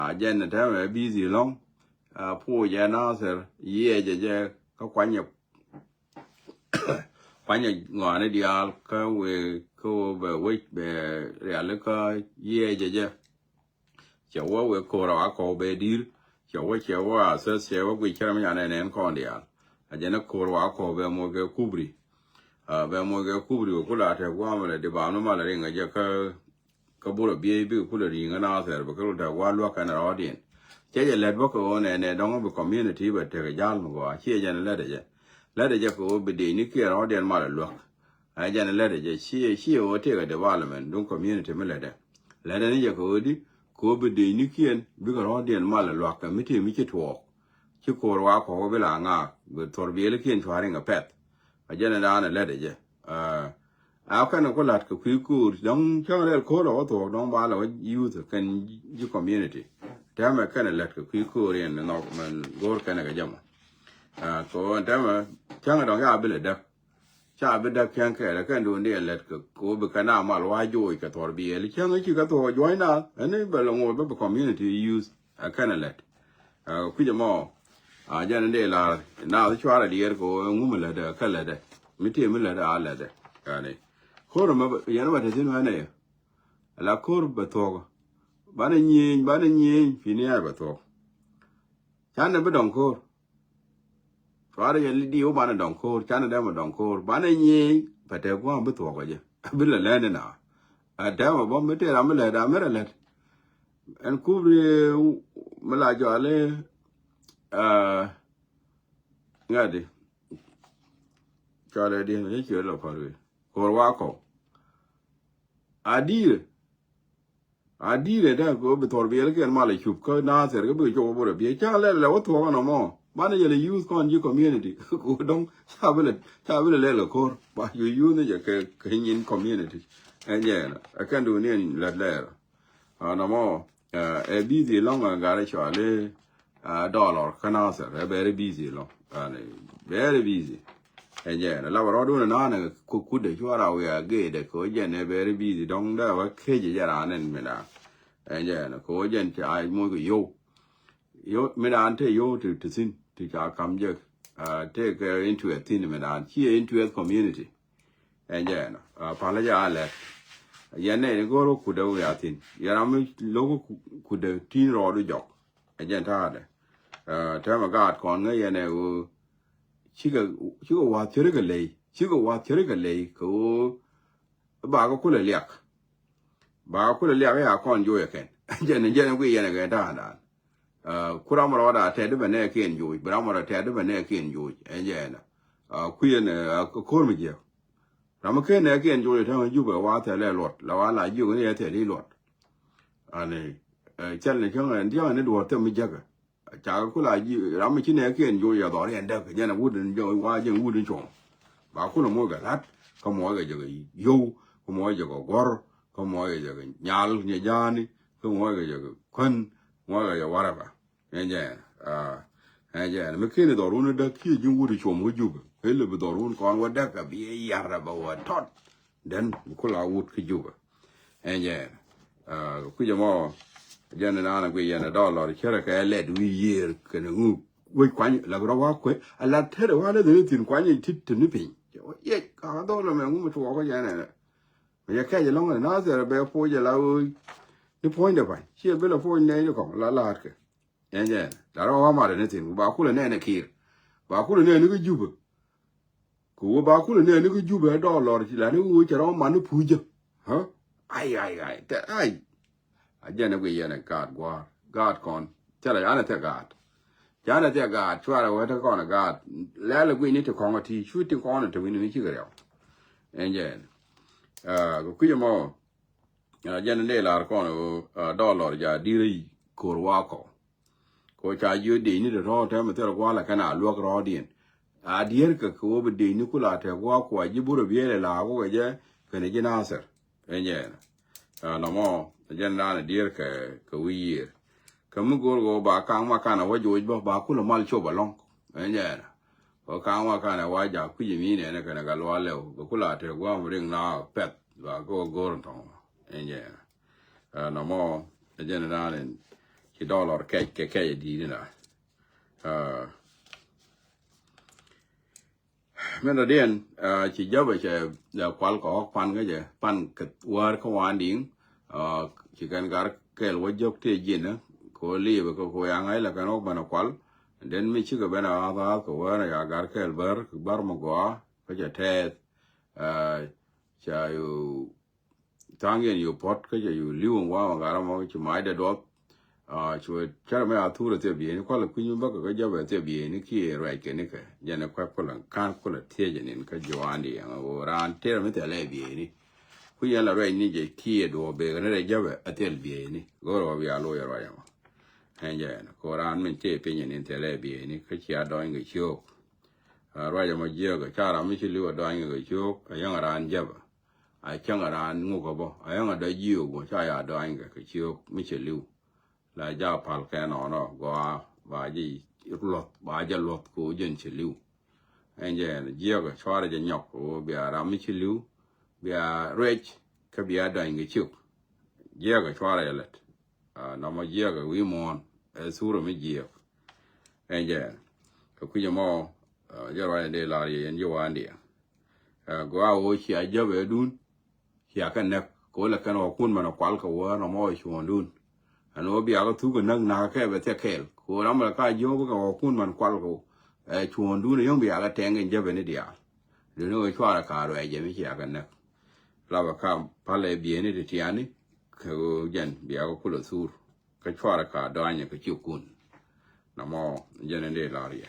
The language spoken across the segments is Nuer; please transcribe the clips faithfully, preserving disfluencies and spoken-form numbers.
A jɛn ni tɛmɛ busy lɔŋ. A puɔc ɛ Nasir yiɛcɛ jɛ kä kuanyɛ kuanyɛ ŋɔani diaal kä wee kä wee bɛ wec bɛ riali kä yiɛcɛ jɛ. Cɛ wä wee ko̱r a kɔw bɛ dir. Cɛ wä cɛ wä a thäth cɛ wä guic cɛ rɛ mi nyanɛ nɛn kɔn diaal. A jɛn ni ko̱r wa kɔw bɛ moc kɛ kubri. A bɛ moc kɛ kubri wee kula tɛ guam lɛ di bam ni mal riŋ a jɛ kä kä burɛ biey bikɛ kulɛ ri̱i̱ŋ ɛ Nasir bɛ kɛ rut tɛ gua̱a̱r luäk kɛn rɔɔdiɛn. Cɛ jɛ lɛt bä kɛ ɣöö nɛnɛ dɔ̱ŋ bi community bɛ tekɛ ja̱l mi gɔaa ciɛ jɛn lɛt ɛ jɛ. Lɛt ɛ jɛ kɛ ɣöö bi dec ni kiɛ rɔɔdiɛn mal ɛ luäk. Ɛ jɛn lɛt ɛ jɛ ciɛ ciɛ ɣöö tëëkɛ development duŋ community mi lɛt ɛ. Lɛt ɛ ni jɛ kɛ ɣöö di kɛ ɣöö bi dec ni kiɛn bikɛ rɔɔdiɛn mal ɛ luäk kɛ mi tëë mi ci tuɔɔk. Ci ko̱r wa kɔk bi la ŋaak bi thuɔr biɛli kiɛn cua̱riŋ ɛ pɛth. A jɛn ɛ daanɛ lɛt ɛ jɛ. A kɛn ku la̱t kɛ kui̱ ko̱o̱r dɔ̱ŋ cäŋ rɛl ko̱o̱r ɛ wä thuɔ̱k dɔ̱ŋ ba lɛ wä youth kɛn ji̱ community. Tɛmɛ kɛn ɛ la̱t kɛ kui̱ ko̱o̱r yɛn nhɔk mɛn go̱o̱r kɛn ɛ kɛ jɛ mɔ. Kɛ ɣöö ɛn tɛmɛ cäŋ ɛ dɔ̱ŋ ca bi lɛ däk. Ca bi däk cäŋ kɛɛl ɛ kɛn duun di ɛ la̱t kɛ ko̱o̱r bi kɛn a mal wa joc kɛ thuɔ̱r biɛɛl cäŋ ɛ ci kɛ thuɔ̱k juɔ̱ny naath ɛn ni bɛ lɛ ŋo̱o̱r bä bi community youth. A kɛn ɛ lɛt. Kui̱c ɛmɔ a jɛn in dee lar naath cuarɛ diɛɛr kɛ ɣöö ɛŋu mi lätdɛ kä lätdɛ mi tëë mi lätdɛ a lätdɛ. Yani ko̱r ɛmɛ yɛn ɛmɛ te thi̱n wɛnɛ yɛ. Ala ko̱r bɛ thuɔ̱k banɛ nyieny banɛ nyieny pi̱ni a bɛ thuɔ̱k. Canɛ bi dɔŋ ko̱r. Cuarɛ yɛ li di wä banɛ dɔŋ ko̱r canɛ dɛmɛ dɔŋ ko̱r banɛ nyieny bɛ te gua̱a̱m bi thuɔ̱k ɛ jɛ. Bi lɛ lɛn ina a dɛmɛ bä mi tëë ram mi lätdɛ a mi rɛ lät. Ɛn kubri mi la jɔali ŋa̱di. Cɔalɛ di ni ciɛ lɔ kɔr wi ko̱r wa kɔw. A di̱i̱rɛ a di̱i̱rɛ dɛ kɛ bi thɔr biɛlikiɛn mal a cup kä Nasir kä bikɛ cop wä bot a biɛ ca lɛl lɛ wä thuɔk ɛn ɔmɔ. Banɛ jɛ lɛ youth kɔn ji̱ community kɛ wä dɔŋ ca bi lɛ ca bi lɛ lɛl kɛ ko̱r ba cu youth ni jɛ kɛ kɛ nyin community. Ɛn jɛ ɛn ɛ kɛn duun ni ɛn lɛt lɛɛr. Ɛn ɔmɔ ɛ busy lɔŋ ɛ gat ɛ cɔali. Dollar kä Nasir ɛ very busy lɔŋ. Very busy. Ɛ jɛn ɛ lap rɔɔdun ɛ nanɛ kudɛ cuara wiaa geedɛ kɛ ɣöö jɛn ɛ very busy dɔŋ dee wä kecɛ jɛ raan ɛn mi daan. Ɛ jɛn kɛ ɣöö jɛn ca moc kɛ yow. Yow mi daan te yow ti ti thi̱n ti ca kam jek. Te kɛ interest thi̱n mi daan ciɛ interest community. Ɛn jɛ ɛnɔ palä jɛ a lɛt. Yɛn nɛy ni go̱o̱r wä kudɛ wiaa thi̱n yɛn ram mi lo̱k kudɛ ti̱n rɔɔdu jɔk. Ɛ jɛn ta̱a̱dɛ. Tɛmɛ gaat kɔn ŋäc yɛn ɛ ɣöö cikɛ cikɛ wa̱a̱ thiäri kɛ ley cikɛ wa̱a̱ thiäri kɛ ley kɛ ɣöö bakɛ kulɛ liak. Bakɛ kulɛ liak ya kɔn joc ɛ kɛn jɛn jɛn guiy yɛn ɛ kɛn ta̱a̱dan. Ku ram rɔɔda tɛt di bɛ nɛɛkiɛn joc bi ram rɔ tɛt di bɛ nɛɛkiɛn joc ɛn jɛ ɛnɔ. Kui̱ ɛn ko̱r mi jiɛk. Ram mi ken nɛɛkiɛn joc ɛ tɛmɛ Jubɛ wa thɛl ɛ luɔt la wa la jiök ni ɛ thɛl i̱ luɔt. Ani cɛl ni cäŋ ɛn diaŋ ni duɔ̱ɔ̱r thɛm mi jäkä. Cakɛ ku la jiök ram mi ci nɛɛkiɛn joc ɛ dhɔriɛn däk jɛn ɛ wut in jɛ wa jɛn wut in cuɔ̱ŋ. Ba kulɛ moc kɛ la̱t kä moc kɛ jɛ kɛ yow kä moc kɛ jɛ kɛ guɔ̱r kä moc kɛ jɛ kɛ nyal nyɛ ja̱a̱ni kä moc kɛ jɛ kɛ kuän moc kɛ jɛ warɛba. Ɛn jɛ ɛn ɛn jɛ ɛn mi ken i̱ dhɔrun i̱ däk kiɛ ji̱n wut i̱ cuɔm kä Jubɛ. Ël i̱ bi dhɔrun kɔn wä däk a bi i̱ yar a bɛ wä tɔt. Dɛn bi kula wut kä Jubɛ. Ɛn jɛ ɛn kui̱c ɛmɔ jɛn inan a guiy yɛn a dɔɔlɔr cärɛ kɛ lɛt wi̱i̱ yiëër kɛn ŋuk wec kuany lak rɔ wa kuɛ a la tɛrɛ wa lɛ dhini thi̱n kuany i̱ tit ti ni piny. Yec ka dhɔl ɛmɛ ŋu mi tuɔɔk kä jɛn ɛn. Mi jɛ kɛc ɛlɔ̱ŋ ɛn Nasir bɛ puɔc ɛ la ɣööc ni puɔ̱nydɛ pa̱ny ciɛ bi lɛ puɔc nɛy ni kɔŋ la la̱a̱tkɛ. Ɛn jɛ ɛn la rɔ wa mat ɛn ni thi̱n ku ba kulɛ nɛn ɛ Kiir. Ba kulɛ nɛn ni kä Jubɛ. Kɛ ɣöö ba kulɛ nɛɛni kä Jubɛ ɛ dɔɔlɔr ci la ni ɣöö cɛ rɔ man ni pucä. Ai ai ai tɛ ai. A jɛn ɛ guiy yɛn ɛ gaat gua̱a̱r gaat kɔn. Cɛ la yanɛ thɛ gaat. Canɛ thɛ gaat cuarɛ wee te kɔn ɛ gaat. Lɛl ɛ guiy ni ti kɔŋ ɛ ti cu ti kɔn ɛ te wi̱ni ni cikɛ riɛw. Ɛn jɛ ɛn kɛ kui̱c ɛmɔ. Jɛn in dee lar kɔn ɣöö dɔɔlɔr ja dirɛ ko̱r wakɔ. Kɛ ɣöö ca jiö dec ni te tɔ̱ tɛmɛ thil gua̱a̱lɛ kɛn a luäk rɔɔdiɛn. A dier kɛ kɛ ɣöö bi dec ni kula tɛk gua̱a̱k kua ji̱ burɛ biɛɛlɛ la wukɛ jɛ kɛnɛ ji̱ Nasir. Ɛn jɛ ɛn nɔmɔ jɛn daanɛ dier kɛ kɛ wi̱i̱ yiëër. Kɛ mi go̱o̱r ɣöö ba kaŋ ma kanɛ wä joc bä ba kulɛ mal cop alɔ̱ŋ. Ɛn jɛ ɛn kɛ kaŋ ma kanɛ wa jak kui̱c mi nɛnɛ kɛnɛ kɛ lual lɛw kɛ kula tɛk gua̱a̱k mi riŋ na pɛth ba kɛ wä go̱o̱r tɔ̱ŋ. Ɛn jɛ ɛn nɔmɔ ɛ jɛn daanɛ. dollar kɛc kɛ kɛc a di̱i̱t ni la. Mɛn dɔ̱diɛn ci jäpɛ cɛ kual kɛ ɣɔk pan kä jɛ pan kɛ wäär kä wandiŋ. Ci kɛn gar kɛɛl wä jɔk tëë ji̱n kɛ wä liipɛ kɛ kɛ wä yaŋ ɣa̱c la kɛn ɣɔk bɛn a kual. Den mi cikɛ ben a ɣa̱th ɣa̱th kɛ wäär ya gar kɛɛl bär kɛ bär mi gɔaa kä cɛ tɛɛth. Ca yu tha̱a̱ŋ yɛn yu puɔ̱t kä cɛ yu li̱w in wa̱a̱ ɣa̱th ɣa̱th mɔ ci mac dɛ duɔth. Ci wä cärɛ mi a thur a thiɛ bieyni kualɛ kui̱ny mi bäkɛ kä jäpɛ a thiɛ bieyni kiɛ ruɛc kɛ nikɛ jɛn ɛ kuɛk kulɛ ka̱n kulɛ thiecɛ nin kä ji̱ wandiɛŋ ɣöö raan tëër mi thilɛ bieyni. Ku yɛn la ruɛc ni jɛ kiɛ duɔ̱ɔ̱p bëë kɛ ni rɛy jäpɛ a thil bieyni go̱o̱r wä bia loc a ruac ɛmɔ. Ɛn jɛ ɛn ko raan min tëë piny ɛn in thilɛ bieyni kä cia dɔny kɛ ciök. Ruac ɛmɔ jiäkä ca ram mi ci li̱w a dɔny kɛ ciök a yäŋ a raan jäpɛ. A cäŋ a raan ŋuk a bä a yäŋ a dɔc jiök bä ca ya dɔny kɛ kɛ ciök mi ci li̱w. La ja pal kɛ nɔnɔ gɔaa ba jɛ luɔth ba jɛ luɔth ko jɛn ci li̱w. Ɛn jɛ ɛn jiäkä cuarɛ jɛ nyɔk ko bia ram mi ci li̱w bia ruec kä bia dɔny kɛ ciök. Jiäkä cuarɛ jɛ lɛt. Nɔmɔ jiäkä wi̱i̱ muɔ̱ɔ̱n ɛ thurɛ mi jiäk. Ɛn jɛ ɛn kɛ kui̱c ɛmɔ jɛ ruac ɛn dee lar yɛ yɛn ji̱ wandiɛ. Gɔaa ɣöö cia jäpɛ dun cia kɛ näk kɛ wä lɛ kɛn ɣɔkun mɛn ɛ kual kɛ wäär nɔmɔ ɛ cuɔ̱ɔ̱ŋdun. Ɛn ɣöö bia kɛ thuk kɛ näk nakä kɛ bɛ thiɛ kɛɛl kɛ ɣöö ram mɛ ka jiöŋ bikɛ ɣɔkun mɛn kual kɛ ɛ cuɔ̱ɔ̱ŋdun ɛ yöŋ bia kɛ tɛŋ kɛn jäpɛ ni diaal. Duni ɣöö cuarɛ ka ruɛc jɛ mi cia kɛ näk. Lapɛ ka palɛ bieyni ti tiani kɛ ɣöö jɛn bia kɛ kulɛ thur kä cuarɛ ka dɔanyɛ kɛ ciökun. Nɔmɔ jɛn in dee lar yɛ.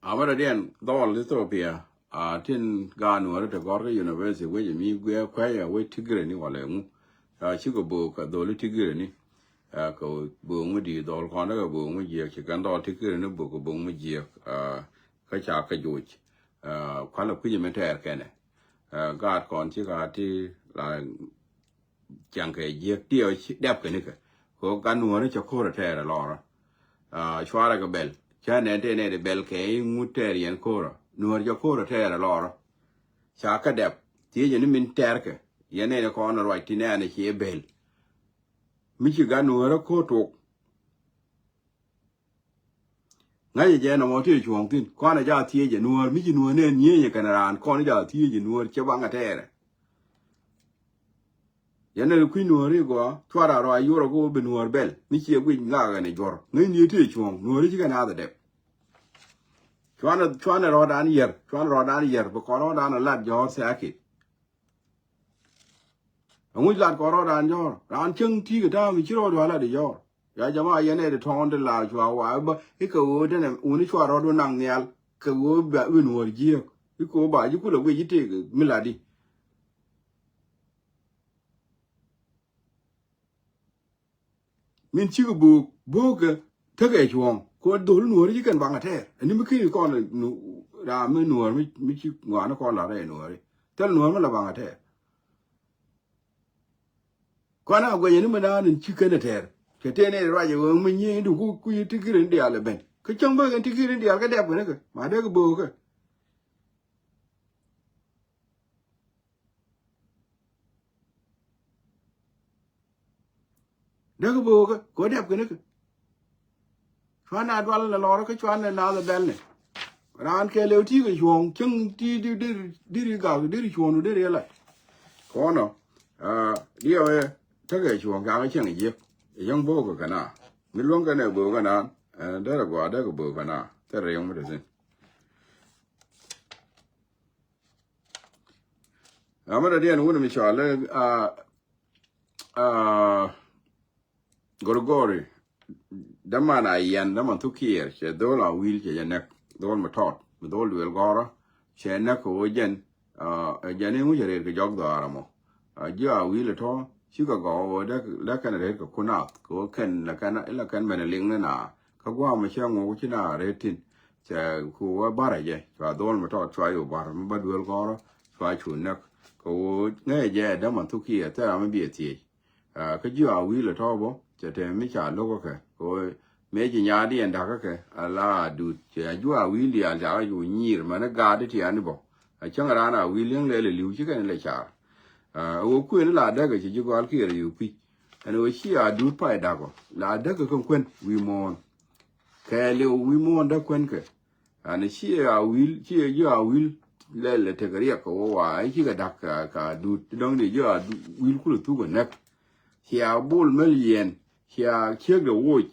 Amä dɔ̱diɛn dhɔl Ethiopia a tin gaat nuɔ̱ɔ̱ri ti gɔr kä university wec mi guiɛ kuɛy a wec Tigray ni walɛ ŋu. Cikɛ bo̱o̱k kɛ dholi Tigray ni kɛ bo̱o̱k mi di̱i̱t dhɔl kɔn kɛ bo̱o̱k mi jiɛk ci kɛn dhɔl Tigray ni bo̱o̱k kɛ bo̱o̱k mi jiɛk. Kä ca kɛ joc kualɛ kui̱c mi tɛɛr kɛnɛ gaat kɔn ci ka ti la ciaŋ kɛ jiäk ti ɔ dɛp kɛ nikɛ. Kɛ ɣöö gat nuɔ̱ɔ̱ri cɛ ko̱r ɛ tɛɛr ɛ lɔrä. Cuarɛ kɛ bɛl cä nɛn tëë nɛn ɛ bɛl kɛ i̱ ŋut tɛɛr yɛn ko̱rä nuɔ̱ɔ̱ri cɛ ko̱r ɛ tɛɛr ɛ lɔrä. Ca kä dɛp thiecɛ ni min tɛɛrkɛ yɛn nɛn ɛ kɔn ɛ ruac ti nɛn ɛ ciɛ bɛl. Mi ci gat nuɔ̱ɔ̱ri ko̱r tok. Ŋäcɛ jɛ nɔmɔ tëë cuɔ̱ɔ̱ŋ thi̱n kɔn ɛ ja thiecɛ nuɔ̱ɔ̱r mi ci nuɔ̱ɔ̱r nɛn nyieenyɛ kɛn raan kɔn ɛ ja thiecɛ nuɔ̱ɔ̱r cɛ baŋ ɛ tɛɛrɛ. Yɛn nɛn kui̱ nuɔ̱ɔ̱r i̱ gɔaa cuarɛ a rɔ a yuɔr ɛ go̱o̱r bi nuɔ̱ɔ̱r bɛl mi ciɛ guic ŋaak ɛn ɛ juɔ̱r ŋäc ni tëë cuɔ̱ɔ̱ŋ nuɔ̱ɔ̱r i̱ ci kɛn ath ɛ dɛp. Cuanɛ cuanɛ rɔɔdan yɛr cuanɛ rɔɔdan yɛr bi kɔn rɔɔdan ɛ lat jɔ̱ɔ̱r thia̱a̱ kit. Aŋuc lat kɔn rɔɔdan jɔ̱ɔ̱r raan cäŋ ti̱i̱ kɛ ta̱a̱ mi ci rɔɔdu a lat jɔ̱ɔ̱r. Ya jama yɛn ɛ di tɔ̱ɔ̱n di la cua wa bä i̱ kɛ ɣöö denɛ wuni cua rɔɔdu naŋ nhial kɛ ɣöö ba win wär jiääk i̱ kɛ ɣöö ba ji̱ kulɛ guic i̱ tëëk mi lat i̱. Min cikɛ bo̱o̱k bo̱o̱kɛ tekɛ cuɔ̱ɔ̱ŋ kɛ ɣöö dhol nuɔ̱ɔ̱ri ci kɛn baŋ a tɛɛr ɛn ni mi keni kɔn ram mi nuɔ̱ɔ̱r mi ci ŋɔaani kɔn lat rɛy nuɔ̱ɔ̱ri thil nuɔ̱ɔ̱r mi la baŋ a tɛɛr. Kɔn a guɛcɛ ni mi naan in ci kɛn a tɛɛr kɛ tëë ni ruac ɛ ɣöö mi nyiee in duk ku kui̱ ti kirin diaal ɛ ben kä cäŋ bäk in ti kirin diaal kä dɛp kɛn kä ma dee kɛ bo̱o̱kɛ. Dee kɛ bo̱o̱kɛ kɛ ɣöö dɛp kɛn kä. Cuan a dual la lɔrä kä cuan ni nath a bɛl ni. Raan kɛ lëw ti kɛ cuɔ̱ɔ̱ŋ cäŋ ti di di di ri gak di ri cuɔ̱ɔ̱ŋ di ri la. Kɔnɔ diɛ wee tekɛ cuɔ̱ɔ̱ŋ kakä cäŋ jiäk. Yäŋ bo̱o̱kɛ kɛ na mi luäŋ kɛ nɛ bo̱o̱kɛ na. Derɛ gɔaa dee kɛ bo̱o̱kɛ na thil riɛŋ mi te thi̱n. Amä dee diɛn wun mi cɔal Gregory. Däman a yɛn däman thuk kiɛɛr cɛ dhol a wil cɛ jɛ nɛk dhol mi tɔt mi dhol duel gɔrä. Cɛ nɛk kɛ wä jɛn jɛn in wä cɛ ret kɛ jɔk dhɔaarä mɔ. A ji̱ a wil tɔ cikɛ gɔw wä dek dek kɛn ret kɛ kunath kɛ wä kɛn la kɛn la kɛn mɛn liŋ ni na. Kä guam mi cɛ ŋuɔk ci na ret tin cɛ ku wä barɛ jɛ cua dhol mi tɔt cua yo bar mi ba duel gɔrä cua cu nɛk. Kɛ wä ŋɛ jɛ däman thuk kiɛɛr thɛra mi biɛ thiec. Kä ji̱ a wi̱i̱ lɛ tɔ̱ bä cɛ tɛm mi ca lo̱k kä kɛ kɛ ɣöö Mëë ci nyaatdiɛn da̱kä kɛ ala Adut cɛ a juɔ Awil diaal ca kɛ cu nyiir mɛn ɛ gaat ti tiani bɔ. A cäŋ raan Awil yäŋ lɛl ɛ li̱w ci kɛn lɛ car. A ɣöö kuëën la däk ɛ ci ji̱ gɔal kiɛɛr ɛ yio̱w pi̱c. Ɛn ɣöö ci Adut pay da̱k ɔ la däk ɛ kɛn kuën wi̱i̱ muɔ̱ɔ̱n. Kɛɛliw wi̱i̱ muɔ̱ɔ̱n däk kuën kɛ. Ani ci Awil ci ji̱ Awil lɛl ɛ tekɛ riɛk kɛ wä wa i̱ cikɛ da̱k kɛ Adut ti dɔ̱ŋ di ji̱ Awil kulɛ thuk ɛ näk. Cia Bol Mel yɛn cia ciek de woc.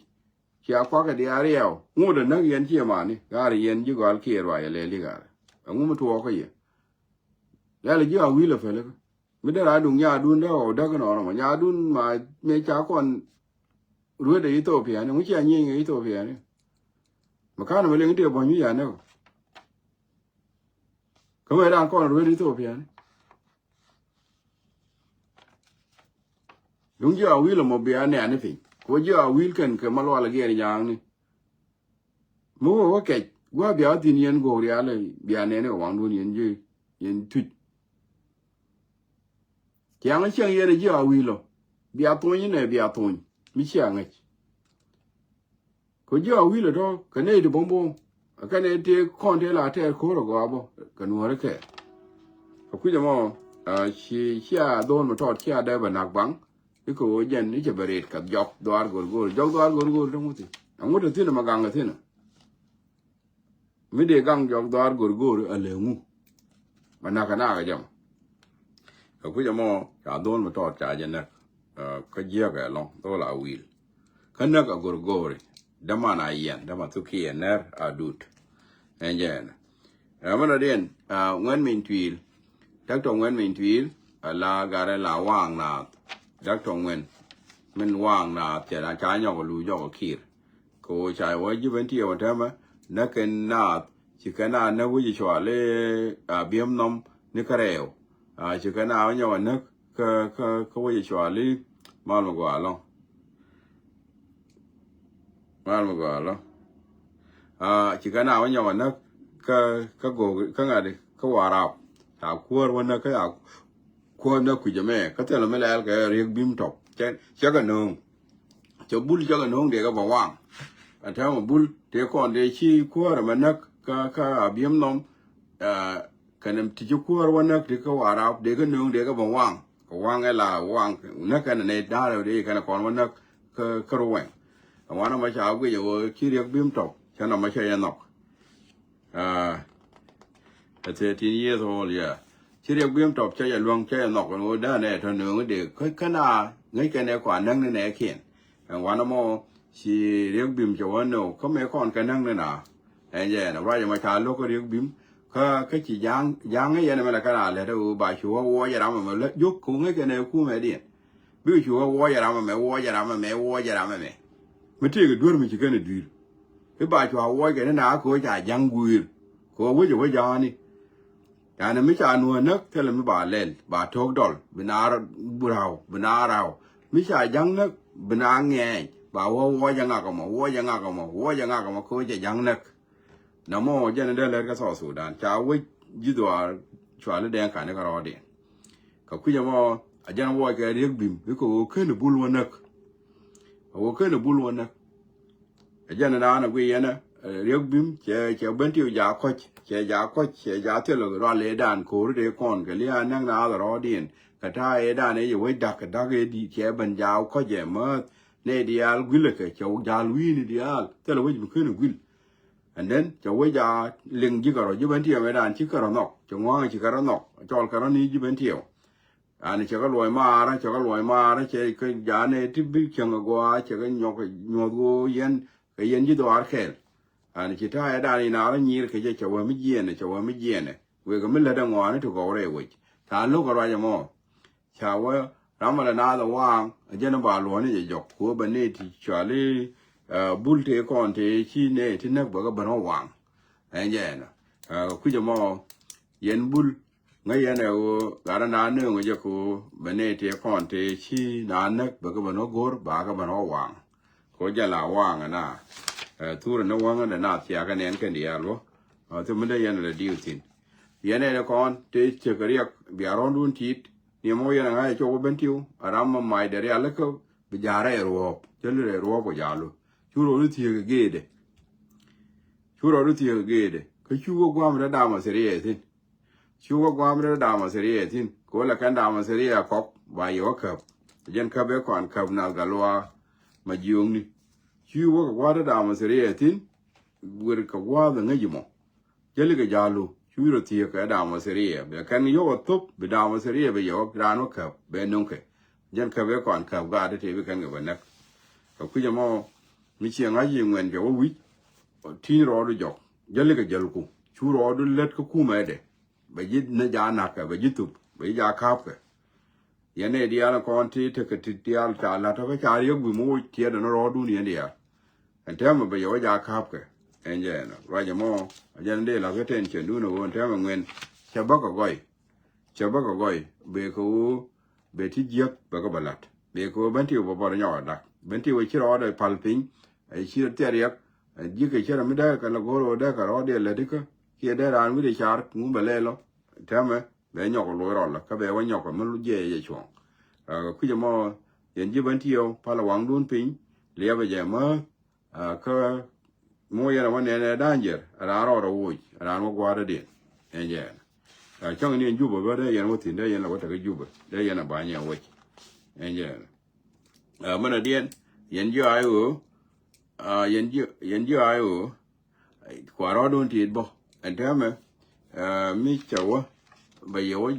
Cia kuakɛ diaal riɛw ŋot ɛ näk yɛn ciɛ mani gaar yɛn ji̱ gɔal kiɛ ruac ɛ lɛl i̱ gaar. Ɛŋu mi tuɔɔkä yɛ lɛl ji̱ Awil ɛ pälikä. Mi dee raa duŋ nyaadun dee ɣɔw däk inɔnɔ mɔ nyaadun ma mëë ca kɔn ruet ɛ Ethiopia ni ŋu cia nyieny ɛ Ethiopia ni. Mi ka̱n mi liŋ ti ɛ buɔ̱ny mi ya näk. Kä mëë raan kɔn ruet Ethiopia ni. Duŋ ji̱ Awil ɛmɔ bia nɛɛni piny kɛ wä ji̱ Awil kɛn kɛ ma lual ɛ giɛɛr nyaŋni. Mi wä wä kɛc gua̱a̱ bia wä thi̱n yɛn go̱o̱k rial bia nɛɛni kɛ waŋdun yɛn ji̱ yɛn tuc. Ciaŋ cieŋ yɛn ɛ ji̱ Awil ɔ bia thony inɛ bia thony mi cia ŋäc. Kɛ ji̱ Awil ɛ tɔ̱ kɛ nɛy ti bo̱m bo̱m ɛ kɛn ɛ tëë kɔn tëë la tɛɛr ko̱r ɛ gɔaa bä kɛ nuɔ̱ɔ̱ri kɛɛl. Kɛ kui̱c ɛmɔ ci cia dho̱o̱n mi tɔɔt cia dee bɛ nak baŋ. I̱ kɛ ɣöö jɛn i̱ cɛ bɛ rɛt kɛ jɔk dhuaar go̱rgo̱r jɔk dhuaar go̱rgo̱r te ŋuthi. Ɛŋu te thi̱n ɛmɛ gaŋ ɛ thi̱n ɛ. Mi dee gaŋ jɔk dhuaar go̱rgo̱r ɛ lɛ ŋu. Mɛ nakä nakä jɛ mɔ. Kɛ kui̱c ɛmɔ ca dho̱l mi tɔɔt ca jɛ näk. Kä jiäk ɛ lɔŋ dho̱l a wi̱i̱l. Kä näk a go̱rgo̱ri däman a yɛn däma thukiɛ nɛr a dut. Ɛn jɛ ɛn ɛmɛn a diɛn ŋuɛn min tui̱i̱l. Dak tɔ ŋuɛn min tui̱i̱l a la garɛ la waaŋ naath. Dak tɔ ŋuɛn min waaŋ naath cɛ na ca nyɔk a lu jɔk a ki̱i̱r. Kɛ ɣöö ca wä ji̱ ben tiɛɛw ɛn täämɛ näk kɛn naath ci kɛn a näk wi̱c cual i̱ a bi̱em nhɔm ni kärɛɛw. A ci kɛn a wä nyɔk a näk kä kä kä wi̱c cual i̱ mal mi gɔaa lɔ. Mal mi gɔaa lɔ. A ci kɛn a wä nyɔk a näk kä kä go̱o̱k kä ŋa̱di kä Warap. Ca kuäär wä näk kä ca kuäär näk kui̱c ɛmɛ kä thilɛ mi lɛɛl kɛ riek bi̱m tɔp cɛ cɛ kɛ nööŋ. Cɛ bul cɛ kɛ no̱o̱ŋ dee kɛ bɛ waŋ. Ɛ täämɛ bul tëë kɔn dee ci kuäärä mɛ näk kä kä a bi̱em nɔm. Kɛnɛ ti ci kuäärä wä näk ti kä Warap dee kɛ no̱o̱ŋ dee kɛ bɛ waŋ. Kɛ waŋ ɛ la waŋ näk kɛnɛ nɛy da̱rɛ dee kɛnɛ kɔn wä näk kä kä Ruwɛŋ. Ɛ wanɛ mɛ ca guic ɛ ɣöö ci riɛk bi̱em tɔp cɛ nɔmɔ cɛ yɛ nhɔk. Aa, ɛ thirteen years old, yeah. Ci riɛk bi̱em tɔp cä yɛ luäŋ cä yɛ nhɔk ɛn ɣöö däänɛ tɔ nööŋ dee kä kɛn a ŋäc kɛn ɛ kɔa näk ni nɛɛkiɛn. Ɛn wanɛ mɔ ci riɛk bi̱em cɛ wä nööŋ kä mëë kɔn kɛ näk ni na. Ɛn jɛ ɛn ruac ɛmɔ ca lo̱k kä riɛk bi̱em kä kä ci ja̱a̱ŋ ja̱a̱ŋ ŋäc ɛn ɛmɛn ɛ kɛn a lät ɛ ɣöö ba ci wä wuɔc ɛ ram ɛmɛ lät jiök kɛ ŋäc kɛn ɛ kumɛ diɛn. Bikɛ cu ɣä wuɔc ɛ ram ɛmɛ wuɔc ɛ ram ɛmɛ wuɔc ɛ ram ɛmɛ. Mi tëëkɛ duer mi ci kɛn ɛ dui̱r. I̱ ba cua wuɔc kɛ ni na ɣä kɛ ɣä ca ja̱ŋ gui̱i̱r kɛ ɣä wec ɛ wec ja̱a̱ni. Yani mi ca nuɔ̱ɔ̱n näk thilɛ mi ba lɛl ba to̱o̱k dɔl bi na raw bi na raw. Mi ca ja̱ŋ näk bi na ŋɛɛny ba wä wuɔc ɛ ŋak ɛmɔ wuɔc ɛ ŋak ɛmɔ wuɔc ɛ ŋak ɛmɔ kɛ ɣä ca ja̱ŋ näk. Nɛ mɔ jɛn in dee lɛt kä South Sudan ca wec ji̱ dhuaar cuali dɛŋ kani kä rɔɔdiɛn. Kɛ kui̱c ɛmɔ a jɛn wuɔc kɛ riek bim i̱ kɛ ɣöö ken bul wä näk. A ɣöö ken bul wä näk. A jɛn in raan a guiy yɛn ɛ riek bim cɛ cɛ ben ti ja kɔc cɛ ja kɔc cɛ ja thil rual ëëdan ko̱ri dee kɔn kɛ lia̱a̱ näk naath rɔɔdiɛn. Kɛ ta̱a̱ ëëdan ëë jɛ wec da̱k kɛ da̱k ëë di̱i̱t cɛ ben ja kɔc ɛ määth. Nɛy diaal guilɛ kɛ cɛ ja̱l wi̱i̱ni diaal thilɛ wec mi ken guil. And then cɛ wec a liŋ ji̱ kärɔ ji̱ ben tiɛw ëëdan ci kärɔ nhɔk cɛ ŋua̱a̱ŋ ci kärɔ nhɔk cɔl kärɔ ni ji̱ ben tiɛw. Ani cɛ kä luɔc maarä cɛ kä luɔc maarä cɛ kä ja̱a̱n ëë ti bi cäŋ agɔaa cɛ kä nyuɔk nyuɔth ɣöö yɛn kɛ yɛn ji̱ dhuaar kɛɛl. Ani ci ta̱a̱ ëëdan in a rɔ nyiir kɛ jɛ cɛ wä mi jiɛɛnɛ cɛ wä mi jiɛɛnɛ. Wëë kɛ mi lät ɛŋɔaani ti gɔw rɛy wec. Tha̱a̱ŋ lo̱k kɛ ruac ɛmɔ. Ca wä ram mi la naath ɛ waaŋ ɛ jɛn ɛ ba luɔ̱ni jɛ jɔk ku ɛ bɛ nɛy ti cuali bul tëë kɔn tëë ci nɛy ti näk bɛ kɛ ben wä waaŋ. Ɛn jɛ ɛnɔ kui̱c ɛmɔ yɛn bul ŋäc yɛn ɛ ɣöö gat ɛ naath nööŋ jɛ ku bɛ nɛy tëë kɔn tëë ci naath näk bɛ kɛ ben wä go̱r ba kɛ ben wä waaŋ. Ko jɛ la waaŋ ɛ na thurɛ ni wäŋ ɛ na thiakä nɛn kɛn diaal wä. Thi mi dee yɛn ɛ la diw thi̱n. Yɛn ɛ ni kɔn tëë cek riɛk bia rɔ̱ndun ti̱i̱t. Ni mɔ yɛn a ŋa̱c a cop a ben tiw a ram ma mac dɛ rialikä bi ja̱a̱rɛ ɛ ruɔ̱ɔ̱p cä lirɛ ɛ ruɔ̱ɔ̱p ɔ ja̱a̱lu. Cu rɔɔdu thiëëk ɛ geetdɛ. Cu rɔɔdu thiëëk ɛ geetdɛ. Kä cu wä gua̱a̱m rɛ̈t da̱a̱m Athiriya thi̱n. Cu wä gua̱a̱m rɛ̈t da̱a̱m Athiriya thi̱n. Kɛ wä lɛ kɛn da̱a̱m Athiriya kɔk ba yɛ wä käp. Jɛn käp ëë kɔn käp nath Gatluak Majiökni. Cu wä kɛ gua̱a̱m rɛ̈t da̱a̱m Athiriya thi̱n. Wer kɛ gua̱a̱th ɛ ŋäc mɔ. Jäli kɛ ja̱lu cu rɔ thiëëk kɛ da̱a̱m Athiriya bɛ kɛn yɔk ɛ thop bi da̱a̱m Athiriya bɛ yɔk raan wä käp bɛ no̱ŋkɛ. Jɛn käp ëë kɔn käp gaat ti bi kɛn kɛ bɛ näk. Kɛ kui̱c ɛmɔ mi ciɛ ŋa̱c i̱ ŋuɛn kɛ wä wi̱c. Ti̱ny rɔɔdu jɔk jäli kɛ jälku cu rɔɔdu lät kä kumɛ dɛ. Bɛ ji̱ ni ja̱ na̱kɛ bɛ ji̱ thop bɛ ji̱ ja̱ ka̱pkɛ. Yɛn nɛy diaal kɔn ti tekɛ ti diaal ca la̱t tɔ̱ kä ca riäk wi̱i̱ moc tiɛɛt ɛn rɔɔdun yɛn diaal. Ɛn täämɛ bɛ yɛ wä ja̱ ka̱pkɛ. Ɛn jɛ ɛnɔ ruac ɛmɔ a jɛn dee la̱th kä tɛn cɛn dun ɛ ɣöö ɛn täämɛ ŋuɛn cɛ bäkɛ gɔy. Cɛ bäkɛ gɔy bee kɛ ɣöö bee ti jiäk bɛ kɛ bɛ la̱t bee kɛ ɣöö Bentiw bɛ bɔr nyɔk ɛ dak. Bentiw ɛ ci rɔɔdɛ pal piny. Ɛ ci rɔ thiat riɛk. Ɛ ji̱kɛ cɛ rɔ mi dee kɛ lɛ go̱o̱r ɣöö dee kɛ rɔɔdiɛ lät ikä kiɛ dee raan wi̱cdɛ car ŋun bɛ lɛl ɔ. Täämɛ bɛ nyɔk lo̱c rɔl kä bɛ wä nyɔk mi jiɛc jɛ cuɔ̱ŋ. Kui̱c ɛmɔ yɛn ji̱ Bentiw palɛ waŋdun piny liɛpɛ jɛ mä. Kä mi wä yɛn ɛ wä nɛn ɛ da̱a̱n jiɛr ɛ raan rɔɔd ɛ woc ɛ raan wä gua̱a̱r dädiɛn. Ɛn jɛ ɛn cäŋ ni ɛn Jubɛ bä dee yɛn wä thi̱n dee yɛn lɛ wä tekä Jubɛ dee yɛn ɛ ba̱ny ɛ woc. Ɛn jɛ ɛn mɛn ɛ diɛn yɛn ji̱ ay ɣöö yɛn ji̱ ay ɣöö Kua rɔɔdun tiit bä ɛn täämɛ mi cɛ wä bɛ yɛ wä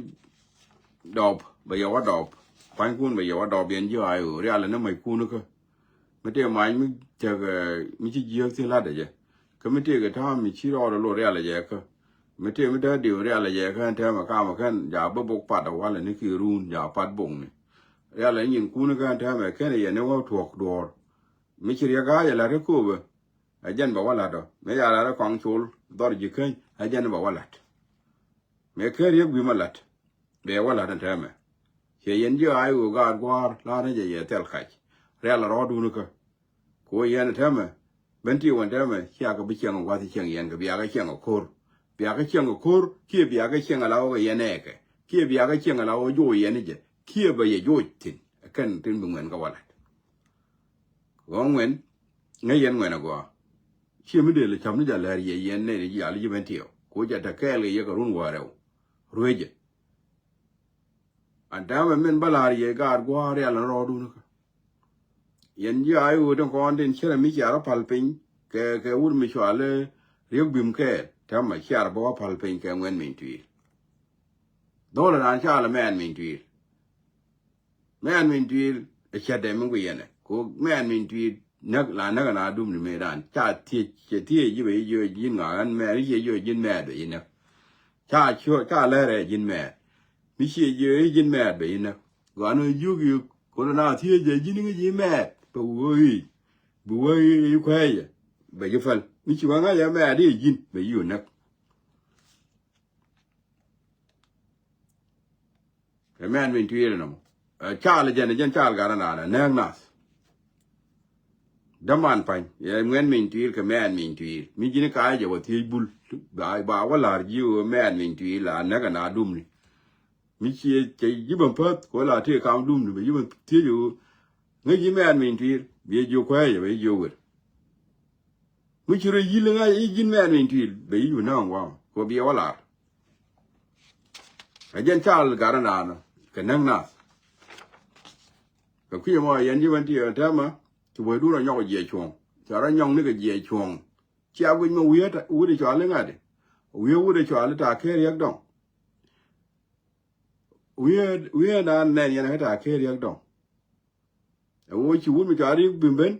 dɔɔp bɛ yɛ wä dɔɔp. Kuanykun bɛ yɛ wä dɔɔp yɛn ji̱ ay ɣöö rialɛ ni mackun kä. Mi tëë mac mi cäk mi ci jiääk thi̱n la̱tdɛ jɛ kä mi tëë kɛ ta̱a̱m mi ci rɔɔdɛ lo̱r rialɛ jɛ kä. Mi tëë mi dee diw rialɛ jɛ kä ɛn täämɛ kamɛ kɛn ja̱ bä bok pat ɛ walɛ ni ki ruun ja̱ pat bokni. Rialɛ nyinkun kä ɛn täämɛ kɛn yɛn ni wä tuɔ̱k duɔ̱ɔ̱r. Mi ci riɛk ga̱a̱c ɛ la̱t kä kööbä. Ɛ jɛn bɛ wä la̱t ɔ mëë ca la̱t ɛ kɔaŋ col dhɔr ji̱ käny ɛ jɛn bɛ wä la̱t. Mëë ken riek gui̱mä la̱t bɛ wä la̱t ɛn täämɛ. Ciɛ yɛn ji̱ ay ɣöö gaat gua̱a̱r la̱r ni jɛ yɛ thil kac. Rial ɛ rɔɔdun kä. Ku yɛn ɛ täämɛ Bentiw ɛn täämɛ ciakɛ bi ciɛŋ ɛ gua̱th ciɛŋ yɛn kɛ biakä ciɛŋ ɛ ko̱r. Biakä ciɛŋ ɛ ko̱r kiɛ biakä ciɛŋ ɛ la wä kɛ yɛn ɛɛkɛ kiɛ biakä ciɛŋ ɛ la wä joc yɛn jɛ kiɛ bɛ yɛ joc thi̱n. Ɛ kɛn tin bi ŋuɛn kä wä la̱t. Ɣɔ̱ŋ ŋuɛn ŋäc yɛn ŋuɛn agɔaa. Ciɛ mi dee lɛ cam ni jɛ lɛr yɛ yɛn nɛy ni jial ji̱ Bentiw ku jɛ te kɛɛl kɛ yɛ kɛ run wäärɛw. Ruecɛ. An täämɛ min bä la̱r yɛ gaat gua̱a̱r rial ni rɔɔdun kä. Yɛn ji̱ ay ɣöö tin kɔn tin cärɛ mi ciar wä pal piny kɛ kɛ wut mi cual i̱ riek bim kɛɛl täämɛ ciar bä wä pal piny kɛ ŋuɛn min tui̱i̱l. Dho̱l ɛ raan ca lɛ mɛn min tui̱i̱l. Mɛn min tui̱i̱l ɛ cɛtdɛ mi guiyɛnɛ ku mɛn min tui̱i̱l näk la näk ɛn a dum ni mëëdan ca thiec cɛ thiec ji̱ bɛ ji̱ ji̱n ŋa̱a̱n mɛn i̱ ciɛ ji̱ ji̱n mɛɛt bɛ ji̱ näk. Ca ciö ca lɛrɛ ji̱n mɛɛt mi ciɛ ji̱ ji̱n mɛɛt bɛ ji̱ näk. Gɔaa ni jiök i̱ ko̱n na thiec jɛ ji̱n ŋi̱c ji̱ mɛɛt bɛ wä i̱ bi wä i̱ kuɛɛcɛ bɛ ji̱ päl mi ci wä ŋa̱c ɛ mɛɛt i̱ ji̱n bɛ ji̱ näk. Kɛ mɛn min tui̱i̱l nɔmɔ. Ɛ, cal jɛn jɛn cal gat ɛn anɛ nɛɛk nath. Däman pa̱ny yɛ ŋuɛn min tui̱i̱l kɛ mɛn min tui̱i̱l mi ji̱n ka̱a̱c jɛ wä thiec bul. Ba ba wä la̱r ji̱ wä mɛn min tui̱i̱l la näk ɛn a dumni. Mi ciɛ cɛ ji̱ bä päth kɛ wä la tëë kam dumni bɛ ji̱ bä thiec wä. Ŋäc ji̱ mɛn min tui̱i̱l biɛ jiök kuɛɛcɛ bɛ jiök wer. Mi ci rɔ yi̱l ŋa̱c i̱ ji̱n mɛn min tui̱i̱l bɛ yi̱ wä näk ŋuam kɛ biɛ wä lar. Ɛ jɛn cal gat ɛn daanɔ kɛ näk nath. Kɛ kui̱ ɛmɔ yɛn ji̱ Bentiw ɛn täämɛ ci wecdun rɔ nyɔk jiɛ cuɔ̱ŋ ca rɔ nyɔk ni kɛ jiɛ cuɔ̱ŋ. Cia guic mɛ wi̱i̱ wut ɛ cɔal i̱ ŋa̱t i̱ wi̱i̱ wut ɛ cɔal i̱ ta̱a̱ ker riɛk dɔ̱ŋ. Wi̱i̱ wi̱i̱ ɛn daan nɛn yɛn ɛ kä ta̱a̱ ker riɛk dɔ̱ŋ. Ɛ wec ci wut mi cɔal riɛk bi ben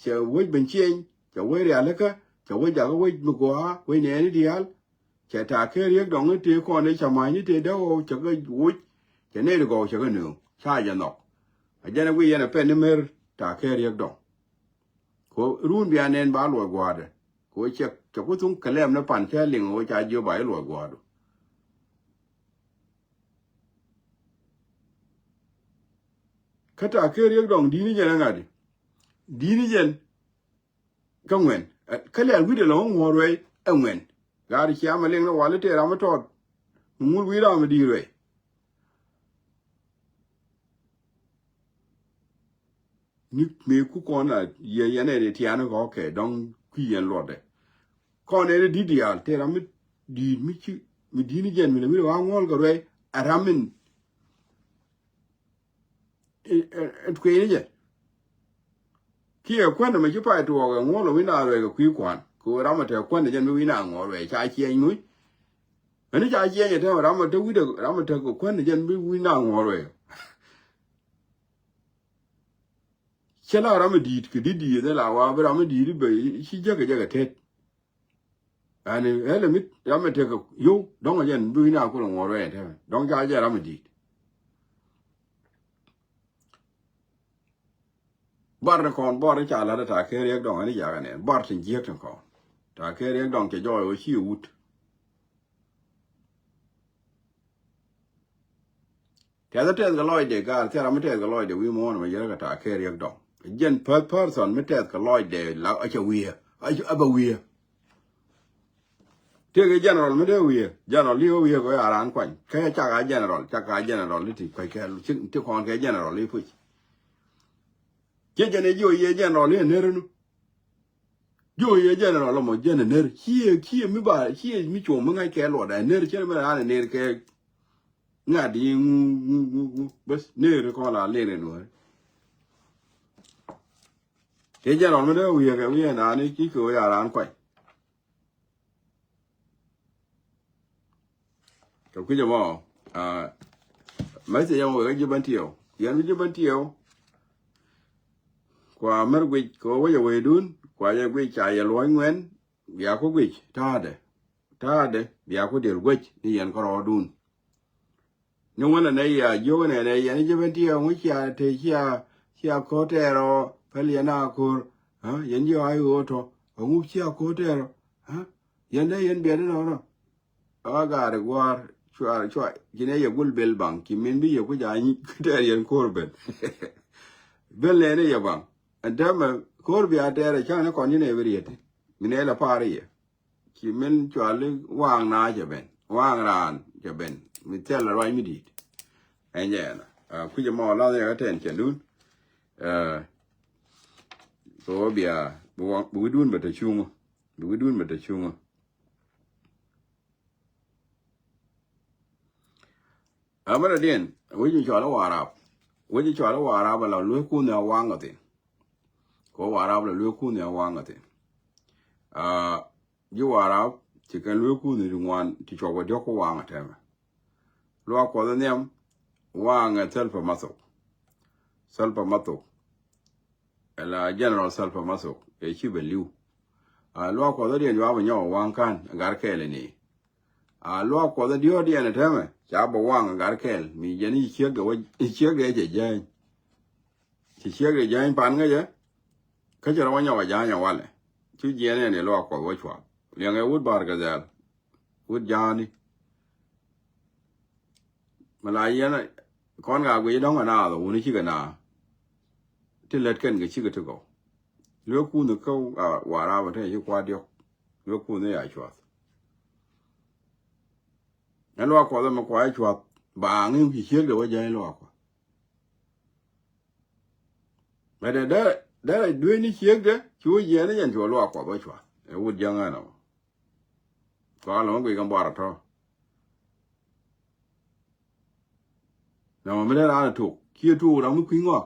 cɛ wec ben cieny cɛ wec rialikä cɛ wec jakä wec mi gɔaa wec nɛɛni diaal. Cɛ ta̱a̱ ker riɛk dɔ̱ŋ i̱ tëë kɔn i̱ cɛ ma̱a̱cni tëë dee ɣɔw cɛ kɛ woc cɛ nɛɛni gɔw cɛ kɛ nööŋ ca jɛ nhɔk. Ɛ jɛn ɛ guic yɛn ɛ pɛn ni mer ta̱a̱ ker riɛk dɔ̱ŋ. Ko run bia nɛn ba luɔc gua̱a̱dɛ ko cɛ cɛ ku thuŋ kɛ lɛm ni pan cɛ liŋ ɣöö ca jiö ba i̱ luɔc gua̱a̱du. Kä ta̱a̱ ker riek dɔŋ di̱i̱ni jɛn ɛ ŋa̱di di̱i̱ni jɛn. Kä ŋuɛn kä lial wi̱cdɛ lɔ ŋuɔ̱ɔ̱r wɛy ɛ ŋuɛn. Gaat ciam ɛ liŋ ni wal i̱ tëë ram mi tɔɔt mi ŋun wi̱i̱ ram mi di̱i̱r wɛy. Ni mëë ku kɔn la yɛ yɛn ɛ ti tiani kɔ kɛ dɔŋ kui̱ yɛn luɔtdɛ. Kɔn ɛ ti di̱t diaal tëë ram mi di̱i̱t mi ci mi di̱i̱t ni jɛn mi lɛ wi̱i̱ wa ŋuɔl kɛ ruɛy ɛ ram min. Ɛ, ɛ, ɛ, kuëëni jɛ. Kiɛ kuändɛ mɛ ci pay tuɔɔk ɛ ŋuɔl ɛ wi̱na ruɛk ɛ kui̱ kua̱n. Kɛ ɣöö ram ɛ te kuändɛ jɛn mi wi̱na ŋuɔl ruɛk ca ciɛny muc. Ɛni ca ciɛny ɛ te ram ɛ te wi̱dɛ ram ɛ te kɛ kuändɛ jɛn mi wi̱na ŋuɔl ruɛk. Cɛ la ram ɛ di̱i̱t kɛ di̱t di̱i̱t ɛ la wa bi ram ɛ di̱i̱t i̱ bɛ ci jäkɛ jäkɛ tet. Ani ɛlɛ mi ram mi tekɛ yow dɔ̱ŋ a jɛn bi wi̱n a kulɛ ŋuɔr wɛɛ tɛmɛ dɔ̱ŋ ca jɛ ram mi di̱i̱t. Bar ni kɔn bɔr ni ca lat a ta kɛ riɛk dɔ̱ŋ ani jakä nɛ bar tin jiɛk tin kɔn ta kɛ riɛk dɔ̱ŋ cɛ jɔɔy wä ci wut. Tɛth tɛth kɛ lɔcdɛ gaar thil ram mi tɛth kɛ lɔcdɛ wi̱i̱ muɔ̱ɔ̱n mɛ yɛrɛ kɛ ta̱a̱ kɛ riɛk dɔ̱ŋ. Jɛn per person mi tɛth kɛ lɔcdɛ la a cɛ wi̱i̱ a bɛ wi̱i̱. Tëëk i̱ general mi dee wi̱i̱ general li wä wi̱i̱ kɛ a raan kuany kɛ cak a general cak a general li ti kuany kɛ ti kɔn kɛ general li puc. Ciɛ jɛn i̱ jiɔ yiëë general li ɛ ner nu. Jiɔ yiëë general mɔ jɛn ɛ ner ciɛ ciɛ mi ba ciɛ mi cuɔ̱ɔ̱ŋ mi ŋa̱c kɛ luɔt ɛ ner ciɛ mi raan ɛ ner kɛ. Ŋa̱t di ŋu ŋu ŋu ŋu bäth ner kɔn la ler in wä. Ti jɛ rɔn mi dee wi̱i̱ kɛ wi̱i̱ naan i̱ ci kɛ wä ya raan kuay. Kɛ kui̱c ɛmɔ message ɛmɔ wek a ji̱ bän tiɛw yɛn mi ji̱ bän tiɛw. Kua mär guic kɛ wä wec a wecdun kua jɛ guic ca yɛ luɔ̱ny ŋuɛn. Bia ku guic ta̱a̱dɛ ta̱a̱dɛ bia ku diɛl guec ni yɛn kärɔɔdun. Ni wänɛ nɛ yia jiök nɛ nɛ yɛn ji̱ ben ti ɛŋu cia te cia cia ko̱r tɛɛr ɔ päl yɛn a ko̱r. Yɛn ji̱ ɣa̱c ɣöö tɔ ɛŋu cia ko̱r tɛɛr ɔ. Yɛn dee yɛn biɛt inɔnɔ. Ɣä gaari gua̱a̱r cua cua ci nɛ yɛ gul bil baŋ ci min bi yɛ ku ja̱ tɛɛr yɛn ko̱r ben. Bil nɛ ni yɛ baŋ ɛn täämɛ ko̱r bia tɛɛr ɛ ca̱ŋ ni kɔn ci nɛ bi riet. Mi nɛ lɛ pa̱a̱r yɛ. Ci min cuali waaŋ na cɛ ben waaŋ raan cɛ ben mi thil ruac mi di̱i̱t. Ɛn jɛ ɛnɔ kui̱c ɛmɔ lath yɛ kä tɛn cɛ dun. Kɛ wä bia bi wi̱dun bɛ te cuŋä bi wi̱dun bɛ te cuŋä. Amärɛ diɛn wec mi cɔal i̱ Warap wec mi cɔal i̱ Warap ala lueek kun nhiam waŋ kɛ thin. Kɛ wä Warap ala lueek kun nhiam waŋ kɛ thin. Ji̱ Warap ci kɛn lueek kun ti ŋuan ti cuɔp kɛ diɔ̱k kä waŋ ɛ tɛmɛ. Luaak Kuɔth in nhiam waŋ ɛ Thɛlpä Mathok. Thɛlpä Mathok. Ɛla General Thɛlpä Mathok ɛ ci bɛ li̱w. A luaak Kuɔth in diɛn juaak bɛ nyɔk ɛ waŋ ka̱n ɛ gat kɛɛl in i̱. A luaak Kuɔth in diɔ̱ɔ̱k diɛn ɛ tɛmɛ ca bɛ waŋ ɛ gat kɛɛl mi jɛn i̱ ciekdɛ wä i̱ ciekdɛ cɛ jääny. Ci ciekdɛ jääny pan ŋäcɛ. Kä cɛ rɔ wä nyɔk ɛ jääny ɛ walɛ. Cu jiɛn ɛn i̱ luaak Kuɔth wä cuath liɛŋɛ wut Bar Gɛdhɛl. Wut ja̱a̱ni. Mi la yɛn kɔn ka guic dɔ̱ŋ ɛ naath ɛ wuni cikɛ naath. Ti lät kɛn kɛ cikɛ ti gɔw. Lueek kun kä Warap ɛ te ci kua̱r diɔ̱k. Lueek kun ya cuath. Ɛn luaak Kuɔth ɛmɛ kua̱r cuath baaŋ in ci ciekdɛ wä jääny luaak Kuɔth. Mɛ dee derɛ derɛ dueeni ciekdɛ ci wä jiɛɛn i̱ yɛn ci wä luaak Kuɔth wä cuath ɛ wut jäŋ ɛn ɔmɔ. Kua lɔ̱ŋ guic kɛ buar ɛ tɔ̱. Nɔmɔ mi dee raan ɛ tok ciɛ tok ram mi kui̱ ŋɔak.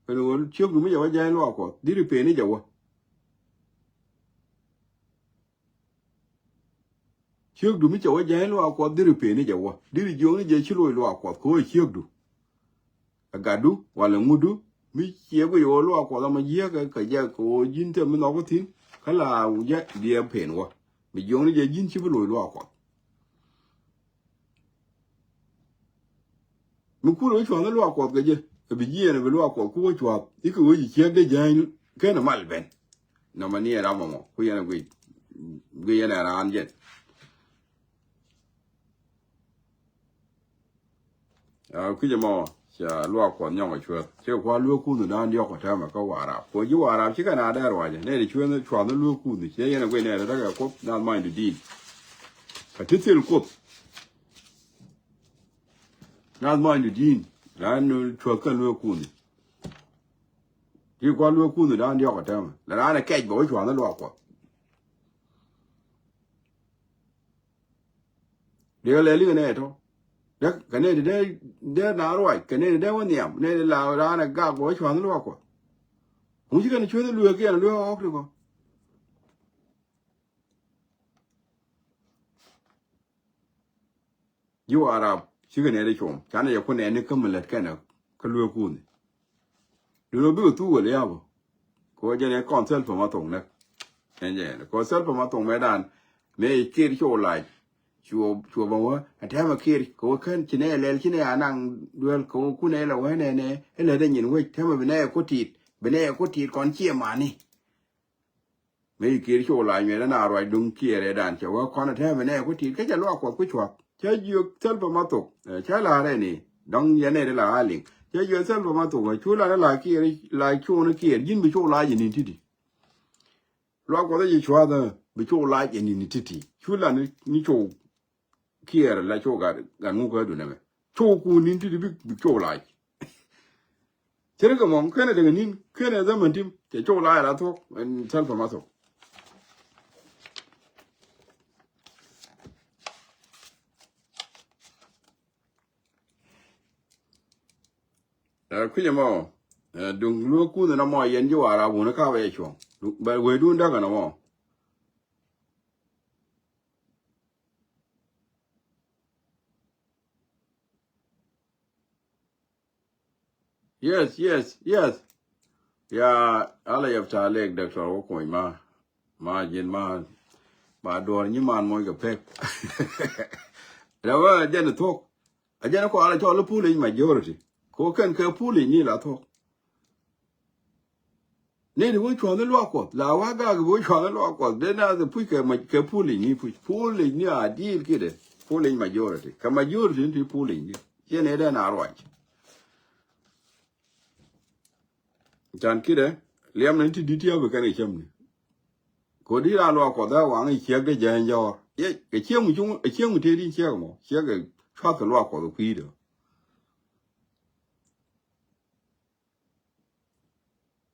Kɛn ɣöö ciekdu mi jɛ wä jääny luaak Kuɔth diri peni jɛ wä. Ciekdu mi cɛ wä jääny luaak Kuɔth diri peni jɛ wä diri jiökni jɛ ci loc luaak Kuɔth kɛ ɣöö ciekdu. Ɛ gatdu walɛ ŋutdu mi ciɛ guic ɣöö luaak Kuɔth ɛmɔ jiääk kɛ jɛ kɛ ɣöö ji̱n thil mi nhɔk kä thi̱n. Kä la jɛ biɛ pen wä mi jiökni jɛ ji̱n ci bi loc luaak Kuɔth. Mi kur wä cuath ni luaak Kuɔth kɛ jɛ ɛ bi jiɛɛn ɛ bi luaak Kuɔth ku wä cuath i̱ kɛ wä ci ciek dee jääny kɛn ɛ mal ben. Nɔmɔ ni ɛ ram ɛmɔ ku yɛn ɛ guic guic yɛn ɛ raan jɛn. Kui̱c ɛmɔ ca luaak Kuɔth nyɔk ɛ cuäth cɛ kua lueek kun dan diɔk ɛ tɛmɛ kä Warap kuɔ ji̱ Warap cikɛ na dɛɛr wacɛ nɛ di cuäth cuath ni lueek kun ciɛ yɛn ɛ guic nɛ ɛ tekɛ Kuoth nath manydu di̱i̱n. Kä ti thil Kuoth. Nath manydu di̱i̱n la ni cuäth kɛn lueek kun. I̱ kua̱r lueek kunh dan diɔ̱k ɛ tɛmɛ. Lɛ raan ɛ kɛc bɛ wä cua̱n i̱ luaak Kuɔth. Diɛ lɛ liŋ nɛ tɔ. Dɛ kɛ nɛ ti dee, dee na ruac kɛ nɛ ti dee wä nhiam nɛ ti la raan ɛ gak bɛ wä cua̱n luaak Kuɔth. Ŋu ci kɛn cueth lueek kiɛn lueek ɣɔk ti kɔ. Ji̱ Warap cikɛ nɛ ti cuɔm canɛ yɛ kun nɛ ni kä mi lät kɛnɛ kä lueek kun. Duno bikɛ thuk wël yabä. Kɛ wä jɛn ɛ kɔn thil pä ma thok näk. Ɛn jɛ ɛn kɛ wä thil pä ma thok mɛ dan. Mɛ i̱ kir cu lac. Cuɔ, cuɔ bä wä a tɛmɛ kir kɛ wä kän ci nɛ lɛl ci nɛ a naŋ duel kɛ wä kun ɛ lɛ wä nɛ nɛ ɛ lɛ dɛ nyin wec tɛmɛ bi nɛ ɛ ku tit bi nɛ ɛ ku tit kɔn ciɛ mani. Mëë ci Kiir cu lac miɛt ɛn a ruac duŋ Kiir ɛ dan cɛ wä kɔn ɛ tɛmɛ nɛ ku tit kä cɛ luak Kuɔth ku cuak cɛ jiök Salva ma thok. Cɛ la̱r ɛn i̱ dɔ̱ŋ yɛn ɛ ri la a liŋ cɛ jiök Salva ma thok ɛ cu lan ɛ la Kiir la cu ni Kiir ji̱n bi cu lac ɛ ni̱n ti̱ti̱. Luak Kuɔth ɛ ci cuath ɛ bi cu lac ɛ ni̱n ti̱ti̱ cu lan ni cu Kiɛɛr la cok gat gat ŋuk kä dun ɛmɛ. Cok ku ni̱n ti bi bi cok lac. Cɛ ri kɛ mɔŋ kenɛ tekɛ ni̱n kenɛ zaman tim cɛ cok lac la thuɔk ɛn Salva ma thok. Ɛ kui̱c ɛmɔ ɛ duŋ luäk kunh ɛn ɛmɔ yɛn ji̱ Warap wuni ka bɛ cuɔ̱ŋ bɛ wee duun däk ɛn ɛmɔ. Yes, yes, yes. Ya ala yɛp ca lek doctor wä kuɔny ma ma ji̱n ma ba duɔr nyi man moc kɛ pek. Rɛwä jɛn thuɔk. A jɛn kɔ ala cɔl pulej majority. Ko kɛn kɛ pulej ni la thuɔk. Ni ti wä cuɔ̱n ni luak Kuɔth la wa gak bi wä cuɔ̱n ni luak Kuɔth den na the puc kɛ ma kɛ pulej ni puc pulej ni a deal kidɛ. Pulej majority kɛ majority ni ti pulej ni. Ciɛ ni den a ruac. Can kidɛ liɛm ni ti dit ti a bi kɛn kɛ cäm ni. Ko di ra luak Kuɔth a waŋ i̱ ciɛk dee jɛ ɛn jɔɔr. Yec kɛ ciɛŋ mi cuŋ ɛ ciɛŋ mi tëë di ciɛk mɔ ciɛk kɛ cuath kɛ luak Kuɔth ɛ kui̱dɛ.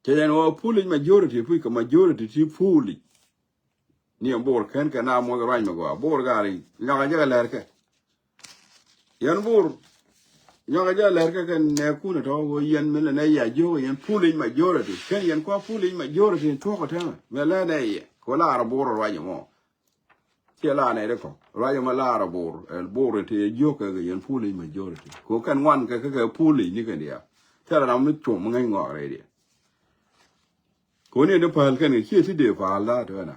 Cɛ jɛn wä pulej majority puc kɛ majority ti pulej. Ni ɛn Bor kɛn kɛ na muɔc ruac mi gɔaa Bor gari nyɔk a jɛ kɛ lɛr kɛ. Yɛn Bor nyɔk a jɛ lɛr kɛ kɛ nɛ kun tɔ wä yɛn mi lɛ nɛ ya jiök yɛn pulej majority kɛn yɛn kua pulej majority tuɔk ɛ tɛmɛ mɛ lɛ nɛ yɛ kɛ wä la arɛ Bor ruac mɔ. Ciɛ la nɛ ri kɔ ruac mɔ la arɛ Bor ɛ Bor ti jiök kɛ kɛ yɛn pulej majority ko kɛn ŋuan kɛ kɛ kɛ pulej ni kɛn diaal. Thilɛ ram mi cuɔm mi ŋäc ŋɔak rɛy diɛ. Ko ni ni päl kɛn kɛ ciɛ ti dee päl la tɔ na.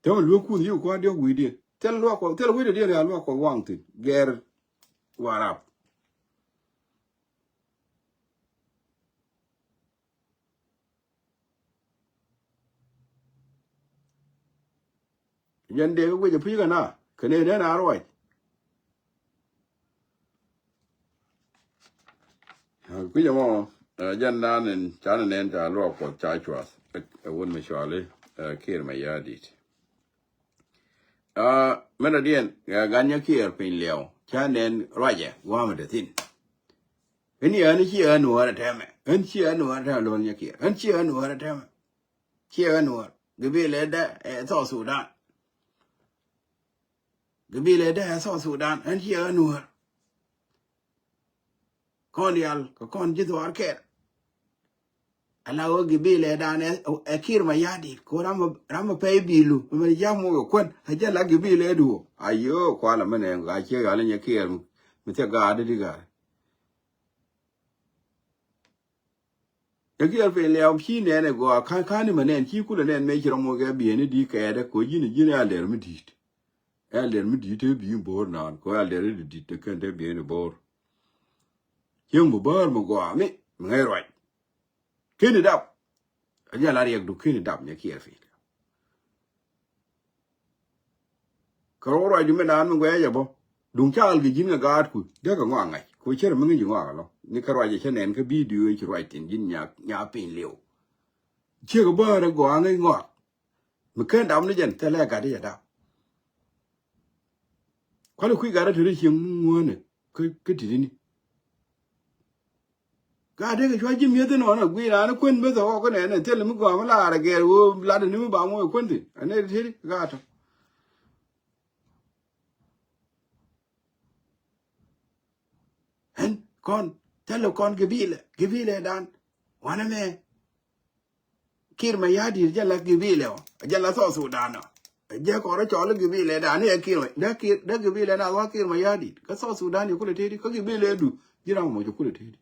Täämɛ luäk kuth yio̱k kua̱r diɔ̱k wi̱i̱diɛn thil luak Kuɔth thil wi̱i̱diɛn diɛn ya luak Kuɔth waŋ thi̱n gɛr Warap. Jɛn dee kɛ guic ɛ pi̱i̱ kɛ na kɛ nɛy dee na ruac. Kui̱c ɛmɔ jɛn dan in ca ni nɛn ca luɔk Kuɔth ca cuath ɛ wun mi cuali Kiir Mayardit. Mɛn a diɛn gan nyɛ Kiir piny liɛw ca nɛn ruacɛ gua̱a̱mɛ te thi̱n. Ɣän yɛ ɣän ci ɣän nuɔ̱ɔ̱rɛ tɛmɛ ɣän ci ɣän nuɔ̱ɔ̱rɛ tɛmɛ lo̱l nyɛ Kiir ɣän ci ɣän nuɔ̱ɔ̱rɛ tɛmɛ. Ciɛ ɣän nuɔ̱ɔ̱r gibilɛ dɛ ɛ South Sudan. Gibilɛ dɛ ɛ South Sudan ɣän ciɛ ɣän nuɔ̱ɔ̱r. Kɔn diaal kɛ kɔn ji̱ dhuaar kɛɛl. Ala ɣöö gibilɛ dan ɛ Kiir Mayardit ko ram ɛ pɛy bilu mɛ jam mɔ kɛ kuän ɛ jɛ la gibilɛ duɔ. Ayoo kualɛ mɛnɛ ɣaa ciɛ ɣalɛ nyɛ Kiir mi thiɛ gaadä di gaadä. Ɛ Kiir piny liɛw ci nɛn ɛ gɔaa ka̱n ka̱n ni mɛ nɛn ci kulɛ nɛn mëë ci rɔm wä kɛ biɛni di kɛɛdɛ ko ji̱n ji̱n ɛ alɛr mi di̱i̱t. Ɛ alɛr mi di̱i̱t te bi̱i̱ bo̱o̱r naan ko ɛ alɛr mi di̱i̱t te kɛn te biɛni bo̱o̱r. Cieŋ bi bäär mi gɔaa mi mi ŋäc ruac. Keni dap. A jɛ la riɛk du keni dap nyɛ Kiir piny liɛw. Kɛ rɔ ruacdu mi naan mi guɛcɛ bä duŋ cakal kɛ ji̱n kɛ gaatku dee kɛ ŋɔak ŋa̱c kɛ cär mi ŋäc ji̱ ŋɔak alɔ ni kɛ ruacɛ cä nɛn kä bidio ci ruac thi̱n ji̱n nya piny liw. Ciek bäärɛ gɔaa ŋäc ŋɔak mi ken dam ni jɛn thilɛ gat i̱ cɛ dap. Kualɛ kui̱ gat i̱ te ri cieŋ ŋuäänɛ. kä, kä ti̱ti̱ni. Ka dee kɛ cua ji̱ mi̱eth inɔnɔ gui̱i̱r raan kuän beth ɛ ɣɔk inɛnɛ thil mi gɔaa mi laar ɛ gɛɛr ɣöö lat ni mi ba moc ɛ kuän thi̱n. Ɛn nɛy ti tëëdi ka tɔ. Ɛn kɔn thilɛ kɔn gibilɛ, gibilɛ dan. Wanɛ mɛ. Kiir Mayardit jɛ la gibilɛ ɔ, jɛ la South Sudan ɔ. Jɛ kɔrɔ cɔl gibilɛ dan ni ɛ Kiir May-, dee Kiir, dee gibilɛ na wa Kiir Mayardit. Kä South Sudan yɛ kulɛ tëëdi, kä gibilɛ du, ji̱ ram mɔ jɛ kulɛ tëëdi.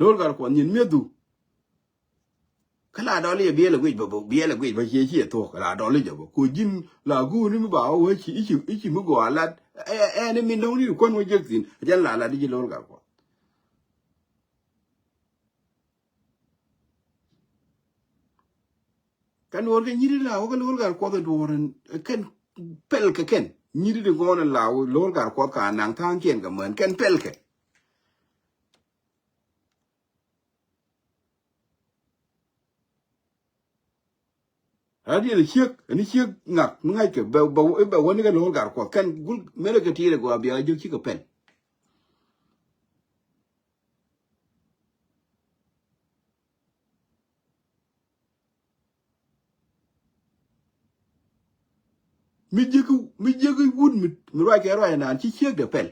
Lo̱l Gatkuɔth nyin mi̱ethu. Kä la dɔl i̱ biɛl ɛ guic bä, bä, biɛl ɛ guic bä, cie, cie thuɔ̱k, la dɔl i̱ jɛ bä. Ku ji̱n la guuni mi ba wä, wä ci, i̱ ci, i̱ ci mi gɔaa lat. Ɛ, ɛ, ɛn i̱ min dɔ̱ŋ ni kuän wä jek thi̱n. Jɛn la lat i̱ ji̱ Lo̱l Gatkuɔth. Kɛn duɔ̱ɔ̱r kɛ nyi̱ri la wä kɛ Lo̱l Gatkuɔth ɛ duɔ̱ɔ̱r ɛn, ɛ kɛn pɛl kɛ kɛn. Nyi̱ri di ŋɔ̱ɔ̱n ɛ la wä Lo̱l Gatkuɔth ka naŋ tha̱a̱ŋkiɛn kɛ män kɛn pɛl kɛ. Radiɛn ciek, ɛn ciek ŋak mi ŋa̱ckɛ bɛ, bɛ, bɛ wäni kɛ Lo̱l Gatkuɔth kɛn gul mëlɛ kɛ ti̱i̱t ɛ gɔaa bia jek cikɛ pɛl. Mi jiäki, mi jiäki wut mi, mi ruac kɛ ruac naan ci ciekdɛ pɛl.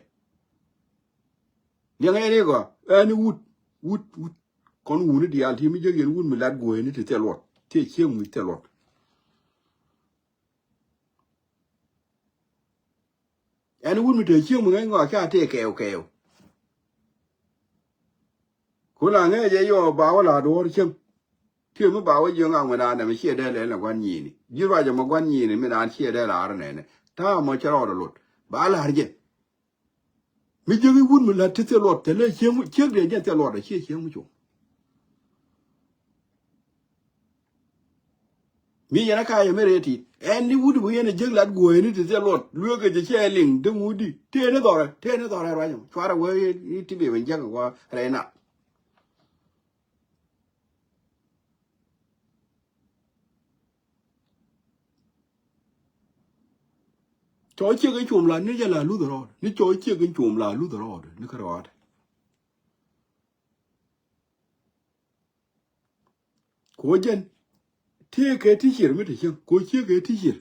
Liɛŋɛ ni gɔaa, ɛn wut, wut, wut. Kɔn wuni diaal ti mi jiäk yɛn wut mi lat guɔyni ti thil luɔt, ti ciek mi thil luɔt. Ɛn wut mi te cieŋ mi ŋäc ŋɔak ca tëë kɛɛw kɛɛw. Ku la ŋäc jɛ yɔ ba wä la duɔ̱ɔ̱r cieŋ. Tiee mi ba wä jiök ŋaŋ mi naan nɛmɛ ciɛ dee lɛl nɛ gua̱n nyiini. Ji̱ ruac ɛmɔ gua̱n nyiini mi naan ciɛ dee laar nɛnɛ. Ta̱a̱ mɔ cɛ rɔɔdɛ lot. Ba la̱r jɛ. Mi jiäk i̱ wut mi la̱t ti thil luɔt thilɛ cieŋ, ciek dee jɛ thil luɔt a ciɛ cieŋ mi cuŋ. Mi yɛn a ka̱a̱c ɛmɛ rɛɛ ti̱i̱t ɛn ni wut bi yɛn a jiäk lat guɔ̱ɔ̱yni ti thil luɔt lueek kɛ jɛ ciɛ liŋ dee ŋut di tëë ni dhɔrɛ, tëë ni dhɔrɛ ruac ɛmɔ cuarɛ wee i̱ ti bee ben jiäk ɛ gua̱a̱ rɛy nak. Cɔ ciek in cum la ni jɛ la luth rɔɔd, ni cɔ ciek in cum la luth rɔɔd ni kä rɔɔd. Ku jɛn tiek kɛ ti cier mi ti cieŋ, ku ciek kɛ ti cier.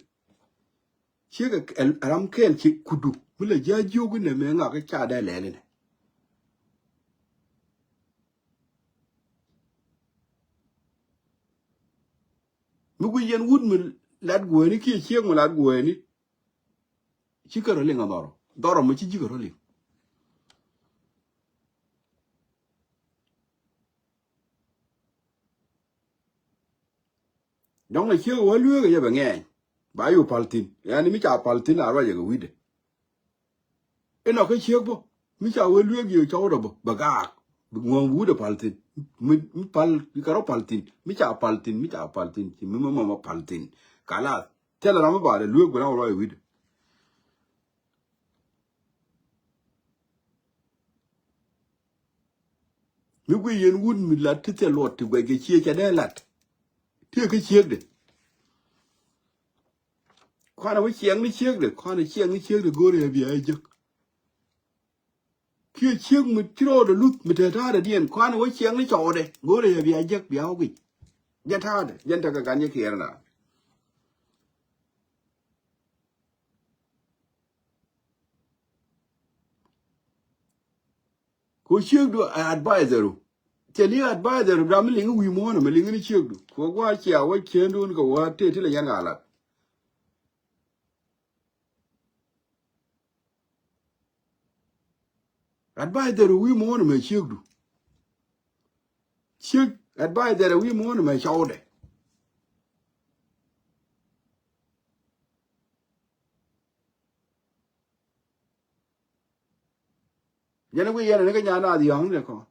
Ciek ɛ ram kɛl ci kudu mi la ji̱ a jiök inɛ mɛ ŋak ca dee lɛl inɛ. Mi guic yɛn wut mi lat guɛɛni kiɛ ciek mi lat guɛɛni. Cikɛ rɔ liŋ a dhɔrɔ, dhɔrɔ mi ci ji̱ kɛ rɔ liŋ. Dɔ̱ŋ ɛ ciek wä lueek ɛ yɛ bɛ ŋɛɛny ba yu pal thi̱n. Ɛn mi ca pal thi̱n a ruacɛ kɛ wi̱cdɛ. Inɔ kä ciek bä mi ca wee lueek yio̱o̱ cɔwdɛ bä bɛ gaak. Ŋuɔ̱ŋ wut ɛ pal thi̱n. Mi, mi pal, mi kɛ rɔ pal thi̱n. Mi ca pal thi̱n, mi ca pal thi̱n. Ci mi mɛ mɔmɔ pal thi̱n. Kalath. Thilɛ ram mi ba dee lueek bi ram wä luɔc wi̱cdɛ. Mi guic yɛn wut mi lat ti thil luɔt ti guɛc kɛ ciek ca dee lat. Tiek kä ciekdɛ. Kɔn a wä ciɛŋ ni ciekdɛ, kɔn a ciɛŋ ni ciekdɛ go̱o̱rɛ yɛ bia jek. Kiɛ ciek mi ci rɔɔdɛ luth mi te ta̱a̱dɛ diɛn, kɔn a wä ciɛŋ ni cɔwdɛ go̱o̱rɛ yɛ bia jek bia wä guic. Jɛ ta̱a̱dɛ jɛn tekɛ gan yɛ kiɛɛr na. Ko ciekdu a advisor. Cɛ li̱ŋ advisor dam mi liŋ wi̱i̱ muɔ̱ɔ̱n mɛ liŋ ni ciekdu. Ko gua̱a̱r cia wä ciendun kɛ wä tëë ti lɛ yɛn ka lat. Advisor wi̱i̱ muɔ̱ɔ̱n mɛ ciekdu. Ciek advisor wi̱i̱ muɔ̱ɔ̱n mɛ cɔwdɛ. Yɛn wi̱i̱ yɛn ni kä nyan a dhiɔ̱ŋni kɔn.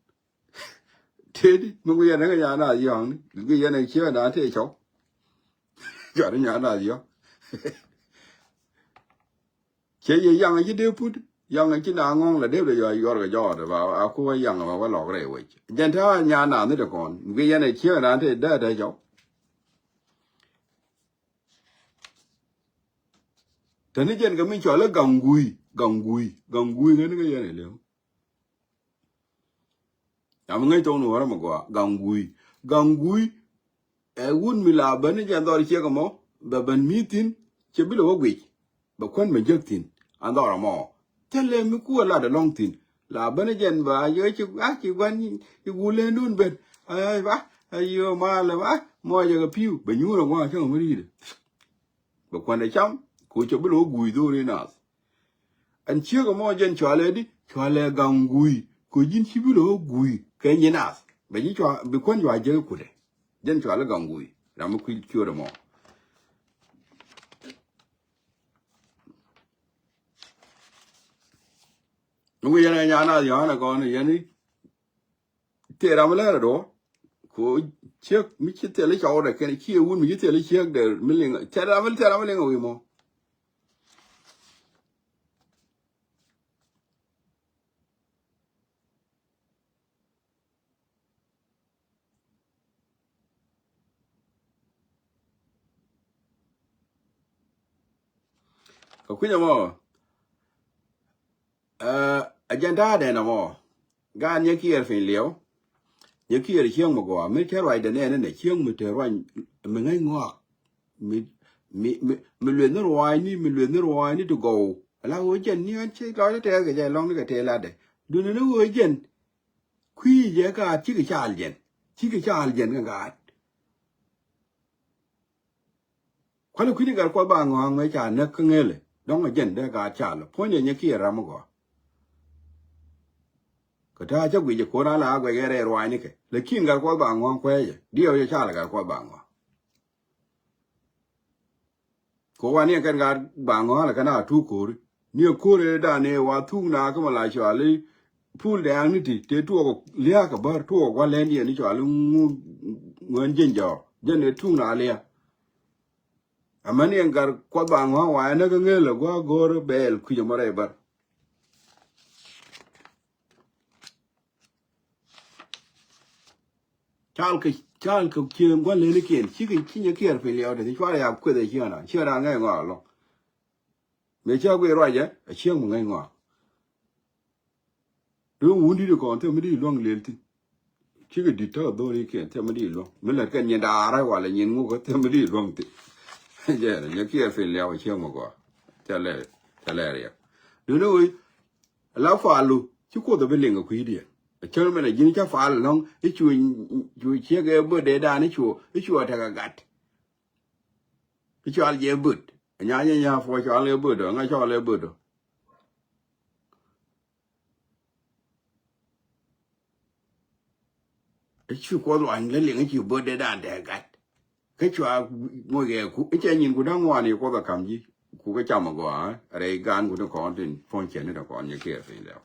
Tëëdi mi wi̱i̱ yɛn ni kä nyan a dhiɔ̱ŋni wi̱i̱ yɛn ni ciek na tëë cɔw. Cuat ni nyan a dhiɔ̱ŋ. Cɛ yɛ yaŋ ci dee put yaŋ ci na ŋɔŋ la dee bɛ yɔ yuɔr kɛ jɔɔt ba a ku wä yaŋ ba wä lɔk rɛy wec. Jɛn ta̱a̱ nyan na ni ti kɔn wi̱i̱ yɛn ni ciek na tëë dee tëë cɔw. Teni jɛn kɛ min cɔl i̱ gaŋ gui Gaŋ guy, gaŋ guy ŋäni kä yɛn ɛ lëw. Yam ŋäc thok ni wä ram a gɔaa, gaŋ guy. Gaŋ guy ɛ wut mi la bäni jɛn dhɔr ciek ɛmɔ bɛ bän mi thi̱n. Cɛ bi lɛ wä guic bɛ kuän bɛ jek thi̱n. An dhɔr ɛmɔ thilɛ mi ku ɛ lat ɛlɔŋ thi̱n. La bäni jɛn ba yɛ ci a ci gua̱n ci wulendun ben. Ay ba ay yo malɛ ba mɔcɛ kɛ pi̱w bɛ nyuur ɛ gua̱a̱ cäŋ mi ri̱i̱dɛ. Bɛ kuändɛ cam ku cɛ bi lɛ wä guy dhori nath. Ɛn ciek ɛmɔ jɛn cɔalɛ di cɔalɛ gaŋ guy. Ku ji̱n ci bi lɛ wä guy kɛ nyi nath bɛ ji̱ cua bi kuän cua jek kudɛ. Jɛn cɔalɛ gaŋ guy ram mi kui̱ ciöt ɛmɔ. Mi ku yɛn ɛ nyan nath Yohana gɔn yɛn i̱ tëë ram mi lɛr ɛ duɔ. Ku ciek mi ci thil i̱ cɔwdɛ kɛn ci ɛ wun mi ci thil i̱ ciek dɛ mi liŋ tëë ram mi tëë ram mi liŋ ɛ wi̱i̱ mɔ. Kɛ kui̱c ɛmɔ ɛ jɛn da̱a̱dɛn ɛmɔ. Gaat nyɛ kiɛɛr piny liɛw. Nyɛ kiɛɛr cieŋ mi gɔaa mi te ruacdɛ nɛɛni nɛ cieŋ mi te ruac mi ŋäc ŋɔak. Mi mi mi mi lueth ni ruaacni mi lueth ni ruaacni ti gɔw. Ala ɣöö jɛn ni an ci lɔcdä tɛɛth kɛ jɛ lɔŋni kɛ tëë latdɛ. Duundɛ ni ɣöö jɛn kui̱ jɛ gaat cikɛ caal jɛn cikɛ caal jɛn kɛ gaat. Kualɛ kui̱ni gat kuɔth ba ŋɔ̱a̱ŋ mëë ca näk kä ŋëlɛ dɔ̱ŋ a jɛn dee gaat cal puɔ̱nyɛ nyɛ kiɛ ram mi gɔaa. Kɛ ta̱a̱ cä guic ɛ ko̱n a la a guɛc ɛ rɛy ruaacnikɛ lakin gat kuɔth ba ŋɔ̱a̱ŋ kuɛɛcɛ diɛw cɛ cal gat kuɔth ba ŋɔ̱a̱ŋ. Kɛ wa ni ɛn kɛn gat ba ŋɔ̱a̱ŋ lɛ kɛn a tuuk ko̱ri ni ɛ ko̱ri dan ni wa thuk na kä ma la cuali. Pul dɛɛŋni ti tëë tuɔɔk lia̱a̱ kɛ bär tuɔɔk gua̱l lɛn yɛn ni cɔal i̱ ŋu ŋuɛn jiɛn jɔɔk jɛn ëë tuŋ na lia̱a̱. Amäni ɛn gat kuɔth ba ŋɔ̱a̱ŋ wa ɛn näk ŋëël ɛ gua̱a̱ go̱o̱r bɛɛl kui̱c ɛmɔ rɛy bär. Cal kɛ cal kɛ cieŋ gua̱l lɛnikiɛn cikɛ ci nyɛ kiɛɛr piny liɛw dee ci cuarɛ ya kueth ɛ cieŋ na cieŋ na ŋɛc ŋɔak ɛlɔ̱ŋ. Mëë cä guic ruacɛ ɛ cieŋ mi ŋäc ŋɔak. Duŋ wundit kɔn thil mi di luäŋ lel thi̱n. Cikɛ di̱t tä dhɔrikiɛn thil mi di luäŋ mi lät kɛn nyin daara walɛ nyin ŋuk thil mi di luäŋ thi̱n. Jɛ nyɛ kiɛ piny liaw ɛ cieŋ mi gɔaa. Thilɛ thilɛ riɛk. Duŋni wei la falu ci kuoth ɛ bi liŋ ɛ kui̱diɛn. Ɛ cäŋ mɛn ɛ ji̱n ca fal ɛlɔ̱ŋ i̱ cu cu ciek ɛ böt dee dan i̱ cu i̱ cu ɛ tekɛ gat. I̱ cɔal jɛ böt ɛ nya jɛ nya puɔ cɔal ɛ böt ɔ ŋa cɔal ɛ böt ɔ. I̱ ci kuɔth luany lä liŋ i̱ ci böt dee dan dee gat. Kä cua moc kɛ ku i̱ cɛ nyin ku da̱ŋ ŋuan i̱ kuɔth a kam ji̱. Ku kä cam a gɔaa rɛy gan ku ni kɔn tin puɔ̱ny cɛn ni dee kɔn nyɛ kiɛ piny lɛw.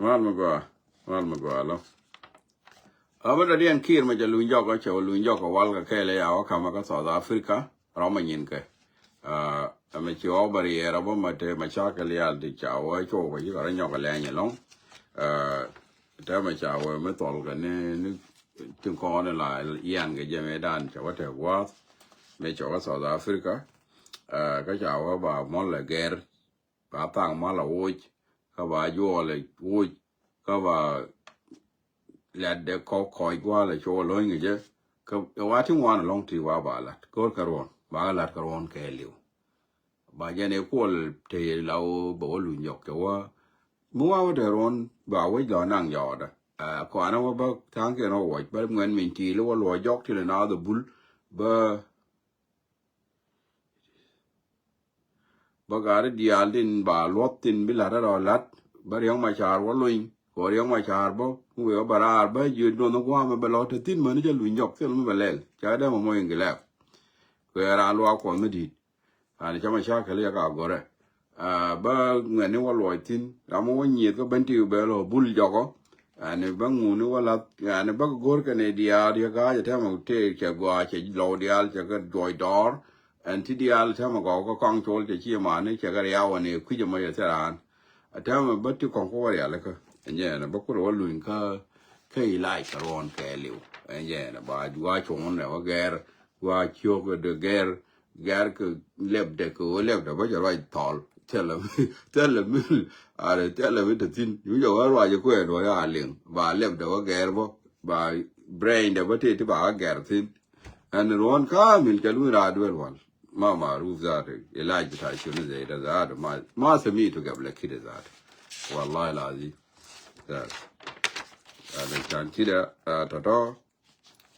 Mal mi gɔaa, mal mi gɔaa lɔ. Ɛ bä dɔ̱diɛn kiir mɛ cɛ luny jɔk ɔ cɛ wä luny jɔk ɔ wal kɛ kɛɛl ɛ ya wä kamɛ kä South Africa rɔmɛ nyin kɛ. Ɛ mɛ ci ɣɔw bä riɛɛr ɛ bä mɛ te mɛ cakɛ lial ti ca wä cuɔw kɛ ci kɛ rɔ nyɔk ɛ lɛny ɛlɔŋ. Ɛ te mɛ ca wä mi thɔl kɛ ni ni tin kɔn la yian kɛ jɛ mɛ dan cɛ wä te guath. Mɛ cɛ wä South Africa. Ɛ kä ca wä ba mɔl ɛ gɛr. Ba thaŋ mal a woc kä ba juɔɔl a woc kä ba lɛt dee kɔk kɔc gua̱a̱l a cok a lo̱ny kɛ jɛ. Kä wa ti ŋuan a lɔŋ ti wa ba lat ko̱r kɛ ruɔn ba kɛ lat kɛ ruɔn kɛ liw. Ba jɛn ɛ kuɔl te la wä ba wä luny jɔk cɛ wä. Mi wa wä te ruɔn ba wec lɔ naŋ jɔɔdä. Kɔanä wä bä thaŋ kɛn wä wɔc bä ŋuɛn min ti li wä luɔ jɔk ti li naath a bul bä. Bä gat diaal tin ba luɔth tin bi lat rɔ lat bä Riɛk Macar wä lony kɛ Riɛk Macar bä mi wee wä bä raar bä jiö duɔnh gua̱a̱mɛ bɛ lɔ te thi̱n mäni cä luny jɔk thil mi bɛ lɛl cä dee mɛ moc in gilɛp. Kɛ raan luaak kuɔth mi di̱i̱t. An cä mɛ cä kɛl yɛ ka gɔrɛ. Bä ŋuɛ̈tni wä luɔc thi̱n ram mi wä nyieth kä ben ti bɛ lɔ bul jɔkɔ. Ani bä ŋuni wä lath ani bä go̱r kɛn i̱ diaal yɛ ga̱a̱c ɛ tɛmɛ tëë cɛ gɔaa cɛ lɔw diaal cɛ kɛ juɔc dɔɔr. Ɛn ti diaal tɛmɛ gɔw kä kɔŋ col cɛ ci mani cɛ kɛ riaw ani kui̱c ɛmɔ yɛ thil raan. Ɛ tɛmɛ bä ti kɔŋ kä wä rialikä. Ɛnyɛ ɛn bä kulɛ wä luny kä Kä ilac kɛ ruɔ̱n kɛɛliw. Ɛn jɛ ɛn ba gua cuɔ̱ŋ nɛ wä gɛr, gua ciök de gɛr, gɛr kɛ lɛpdɛ kɛ wä lɛpdɛ bä jɛ ruac thɔl. Thilɛ mi, thilɛ mi, are thilɛ mi te thin. Yu jɛ wä ruac kuɛ duɔ ya liŋ. Ba lɛpdɛ wä gɛr bä, ba brain dɛ bä te ti ba wä gɛr thin. Ɛn ruɔ̱n kamil ca luny raar duel wal. Ma maruf zat, ilac bita shunu zai da zat, ma, ma samitu gabla kida zat. Wallahi lazim. Zat. Ɛn can kida, ah, tɔtɔ.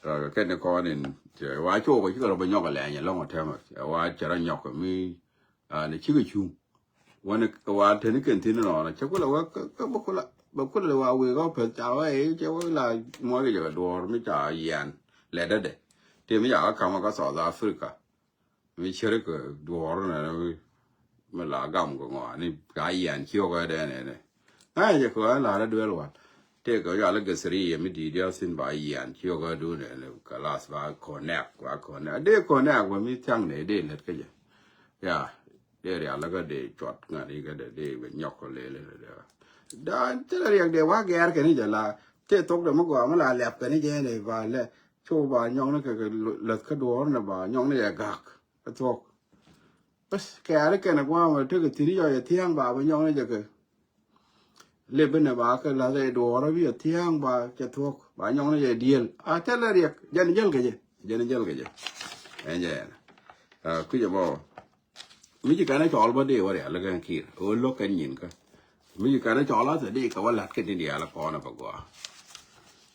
Ah, kɛn ni kɔn in, cɛ wa cok, cɛ rɔ bɛ nyɔk lɛ nyɛ lɔŋ tɛmɛ. Cɛ wa cɛ rɔ nyɔk mi, ah, ni cikɛ cuŋ. Wani wa teni kɛn thin nɔnɔ, cɛ kulɛ wä, kä, kä bä kulɛ, bä kulɛ wa wek ɔ pɛth ca wä, eh, cɛ wä la muɔc kɛ jɛ kɛ duɔr mi ca yian. Lɛ dädɛ. Ti mi ca wä kamä kä South Africa. Mi ceri kɛ duɔr nɛ, mi, mi la gam kɛ ŋɔa, ni ca yian ciok ɛ dɛ nɛ nɛ. Ŋa̱cä jɛ kɛ ɣän la̱rä duel wal. Tëëkɛ jɔal i̱ gäthiriya mi di̱i̱t diaal thi̱n ba yian ciökä duundɛ ni kɛ lath ba connect, ba connect. Dee connect wä mi thia̱ŋ dee, dee lät kä jɛ. Ya, dee rial kä dee cuɔt ŋa̱t ikä dee, dee bɛ nyɔk kɛ lele dee. Dee. Dan thilɛ riɛk dee wa gɛɛr kɛn i̱ jɛ la. Tëë thok dee mi gɔaa mi la liap kɛn i̱ jɛ ni ba lɛ. Cu ba nyɔk ni kɛ, kɛ läth kä duɔɔr ni ba nyɔk ni jɛ gak. Kä thuɔk. Bas, kɛ ari kɛn a guam a tekɛ thi̱n i̱ jɔc a thia̱a̱ŋ ba, ba nyɔk ni jɛ kɛ. Lep inɛ ba kɛ lath ɛ duɔɔr a bi a thia̱a̱ŋ ba cɛ thuɔ̱k, ba nyɔk ni jɛ diël. A tɛl ɛ riɛk, jɛn jäl kɛ jɛ, jɛn jäl kɛ jɛ. Ɛn jɛ ɛn. A, kui̱c ɛmɔ. Mi ci kɛn a cɔl bä dee wä rial kɛn ki̱i̱r. Ɣöö lo̱k kɛn nyin kä. Mi ci kɛn a cɔl a thɛ dee kɛ wä la̱t kɛn tin diaal a kɔn a bä gɔaa.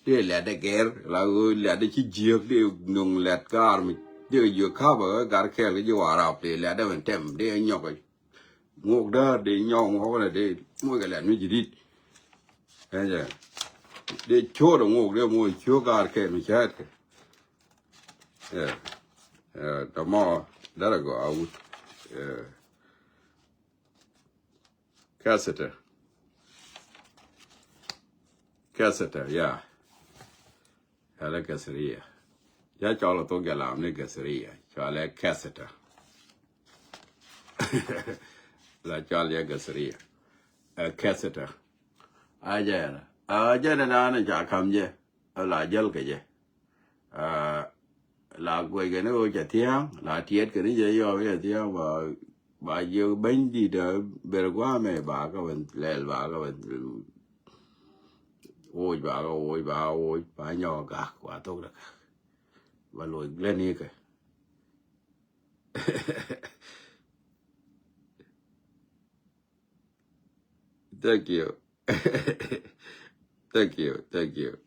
Dee lɛt dee gɛr, la ɣöö lɛt dee ci jiäk, dee nöŋ lɛt kaar mi. Dee jiök ka̱pä ɣä gar kɛɛl kɛ ji̱ Warap, dee lɛt dee wän tɛm, dee nyɔk. Ŋuɔk däär dee nyɔk ŋuɔk nɛ dee moc kɛ lɛt mi ji̱ di̱t. Ɛn jɛ. Dee ciöt ɛ ŋuɔk dee moc ciök gaar kɛɛt mi cäätkɛ. Ɛ. Ɛ, tɔmɔ, derɛ gɔaa wut. Ɛ. Kɛsɛtɛ. Kɛsɛtɛ, ya. Ala gasiria. Ya cɔl a thok jalam ni gasiria. Cɔl ɛ kɛsɛtɛ. La cɔl ya gasiria. Ɛ kɛsɛtɛ. A jɛn. A jɛn dan ca kam jɛ. A la jäl kɛ jɛ. A la guɛc kɛ ni ɣöö ca thia̱a̱ŋ. La tiɛt kɛ ni jɛ yɔm jɛ thia̱a̱ŋ ba, ba jiök bäny di̱t a ber gua̱a̱mɛ ba kä wän lɛl ba kä wän. Woc ba kä woc ba woc ba nyɔk gak ba thok dɛ gak. Ba loc lɛ ni kɛ. Thank you. Thank you, thank you.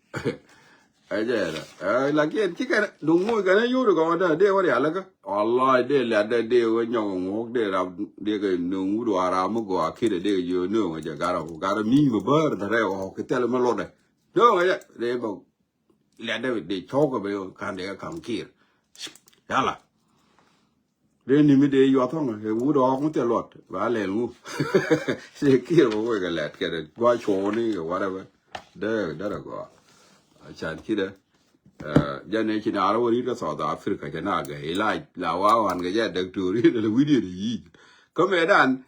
Ɛ jɛ ɛ, ɛ, lakin ci kɛn duŋ muc kɛn yuri kɔn dee, dee wä rial kä. Wallahi dee lɛt dee, dee wä nyɔk ŋuɔk dee rap, dee kɛ nuŋ wut wa ram mi gɔaa kidɛ dee kɛ jiö nuŋ ɛ jɛ garɛ, garɛ mi mi bär dɛ rɛ ɣɔk kɛ thɛl mi lotdɛ. Nuŋ ɛ jɛ dee bä lɛt dee, dee cɔk kɛ bɛ kan dee kɛ kam kiir. Yala. Dee ni mi dee yuɔth ɔŋ ɛ wut ɔɔk mi thil luɔt ba lɛl ŋu. Ci kiɛ bä wek ɛ lɛt kɛ dee gua cuɔɔni kɛ whatever. Dee, dee rɛ gɔaa. A can kidɛ. Ɛ, jɛn ɛ ci naar wä ri̱t kä South Africa cɛ na gɛ ilac la wa wan kɛ jɛ däk tuuri lɛ wi̱diɛn yic. Kä mɛ dan.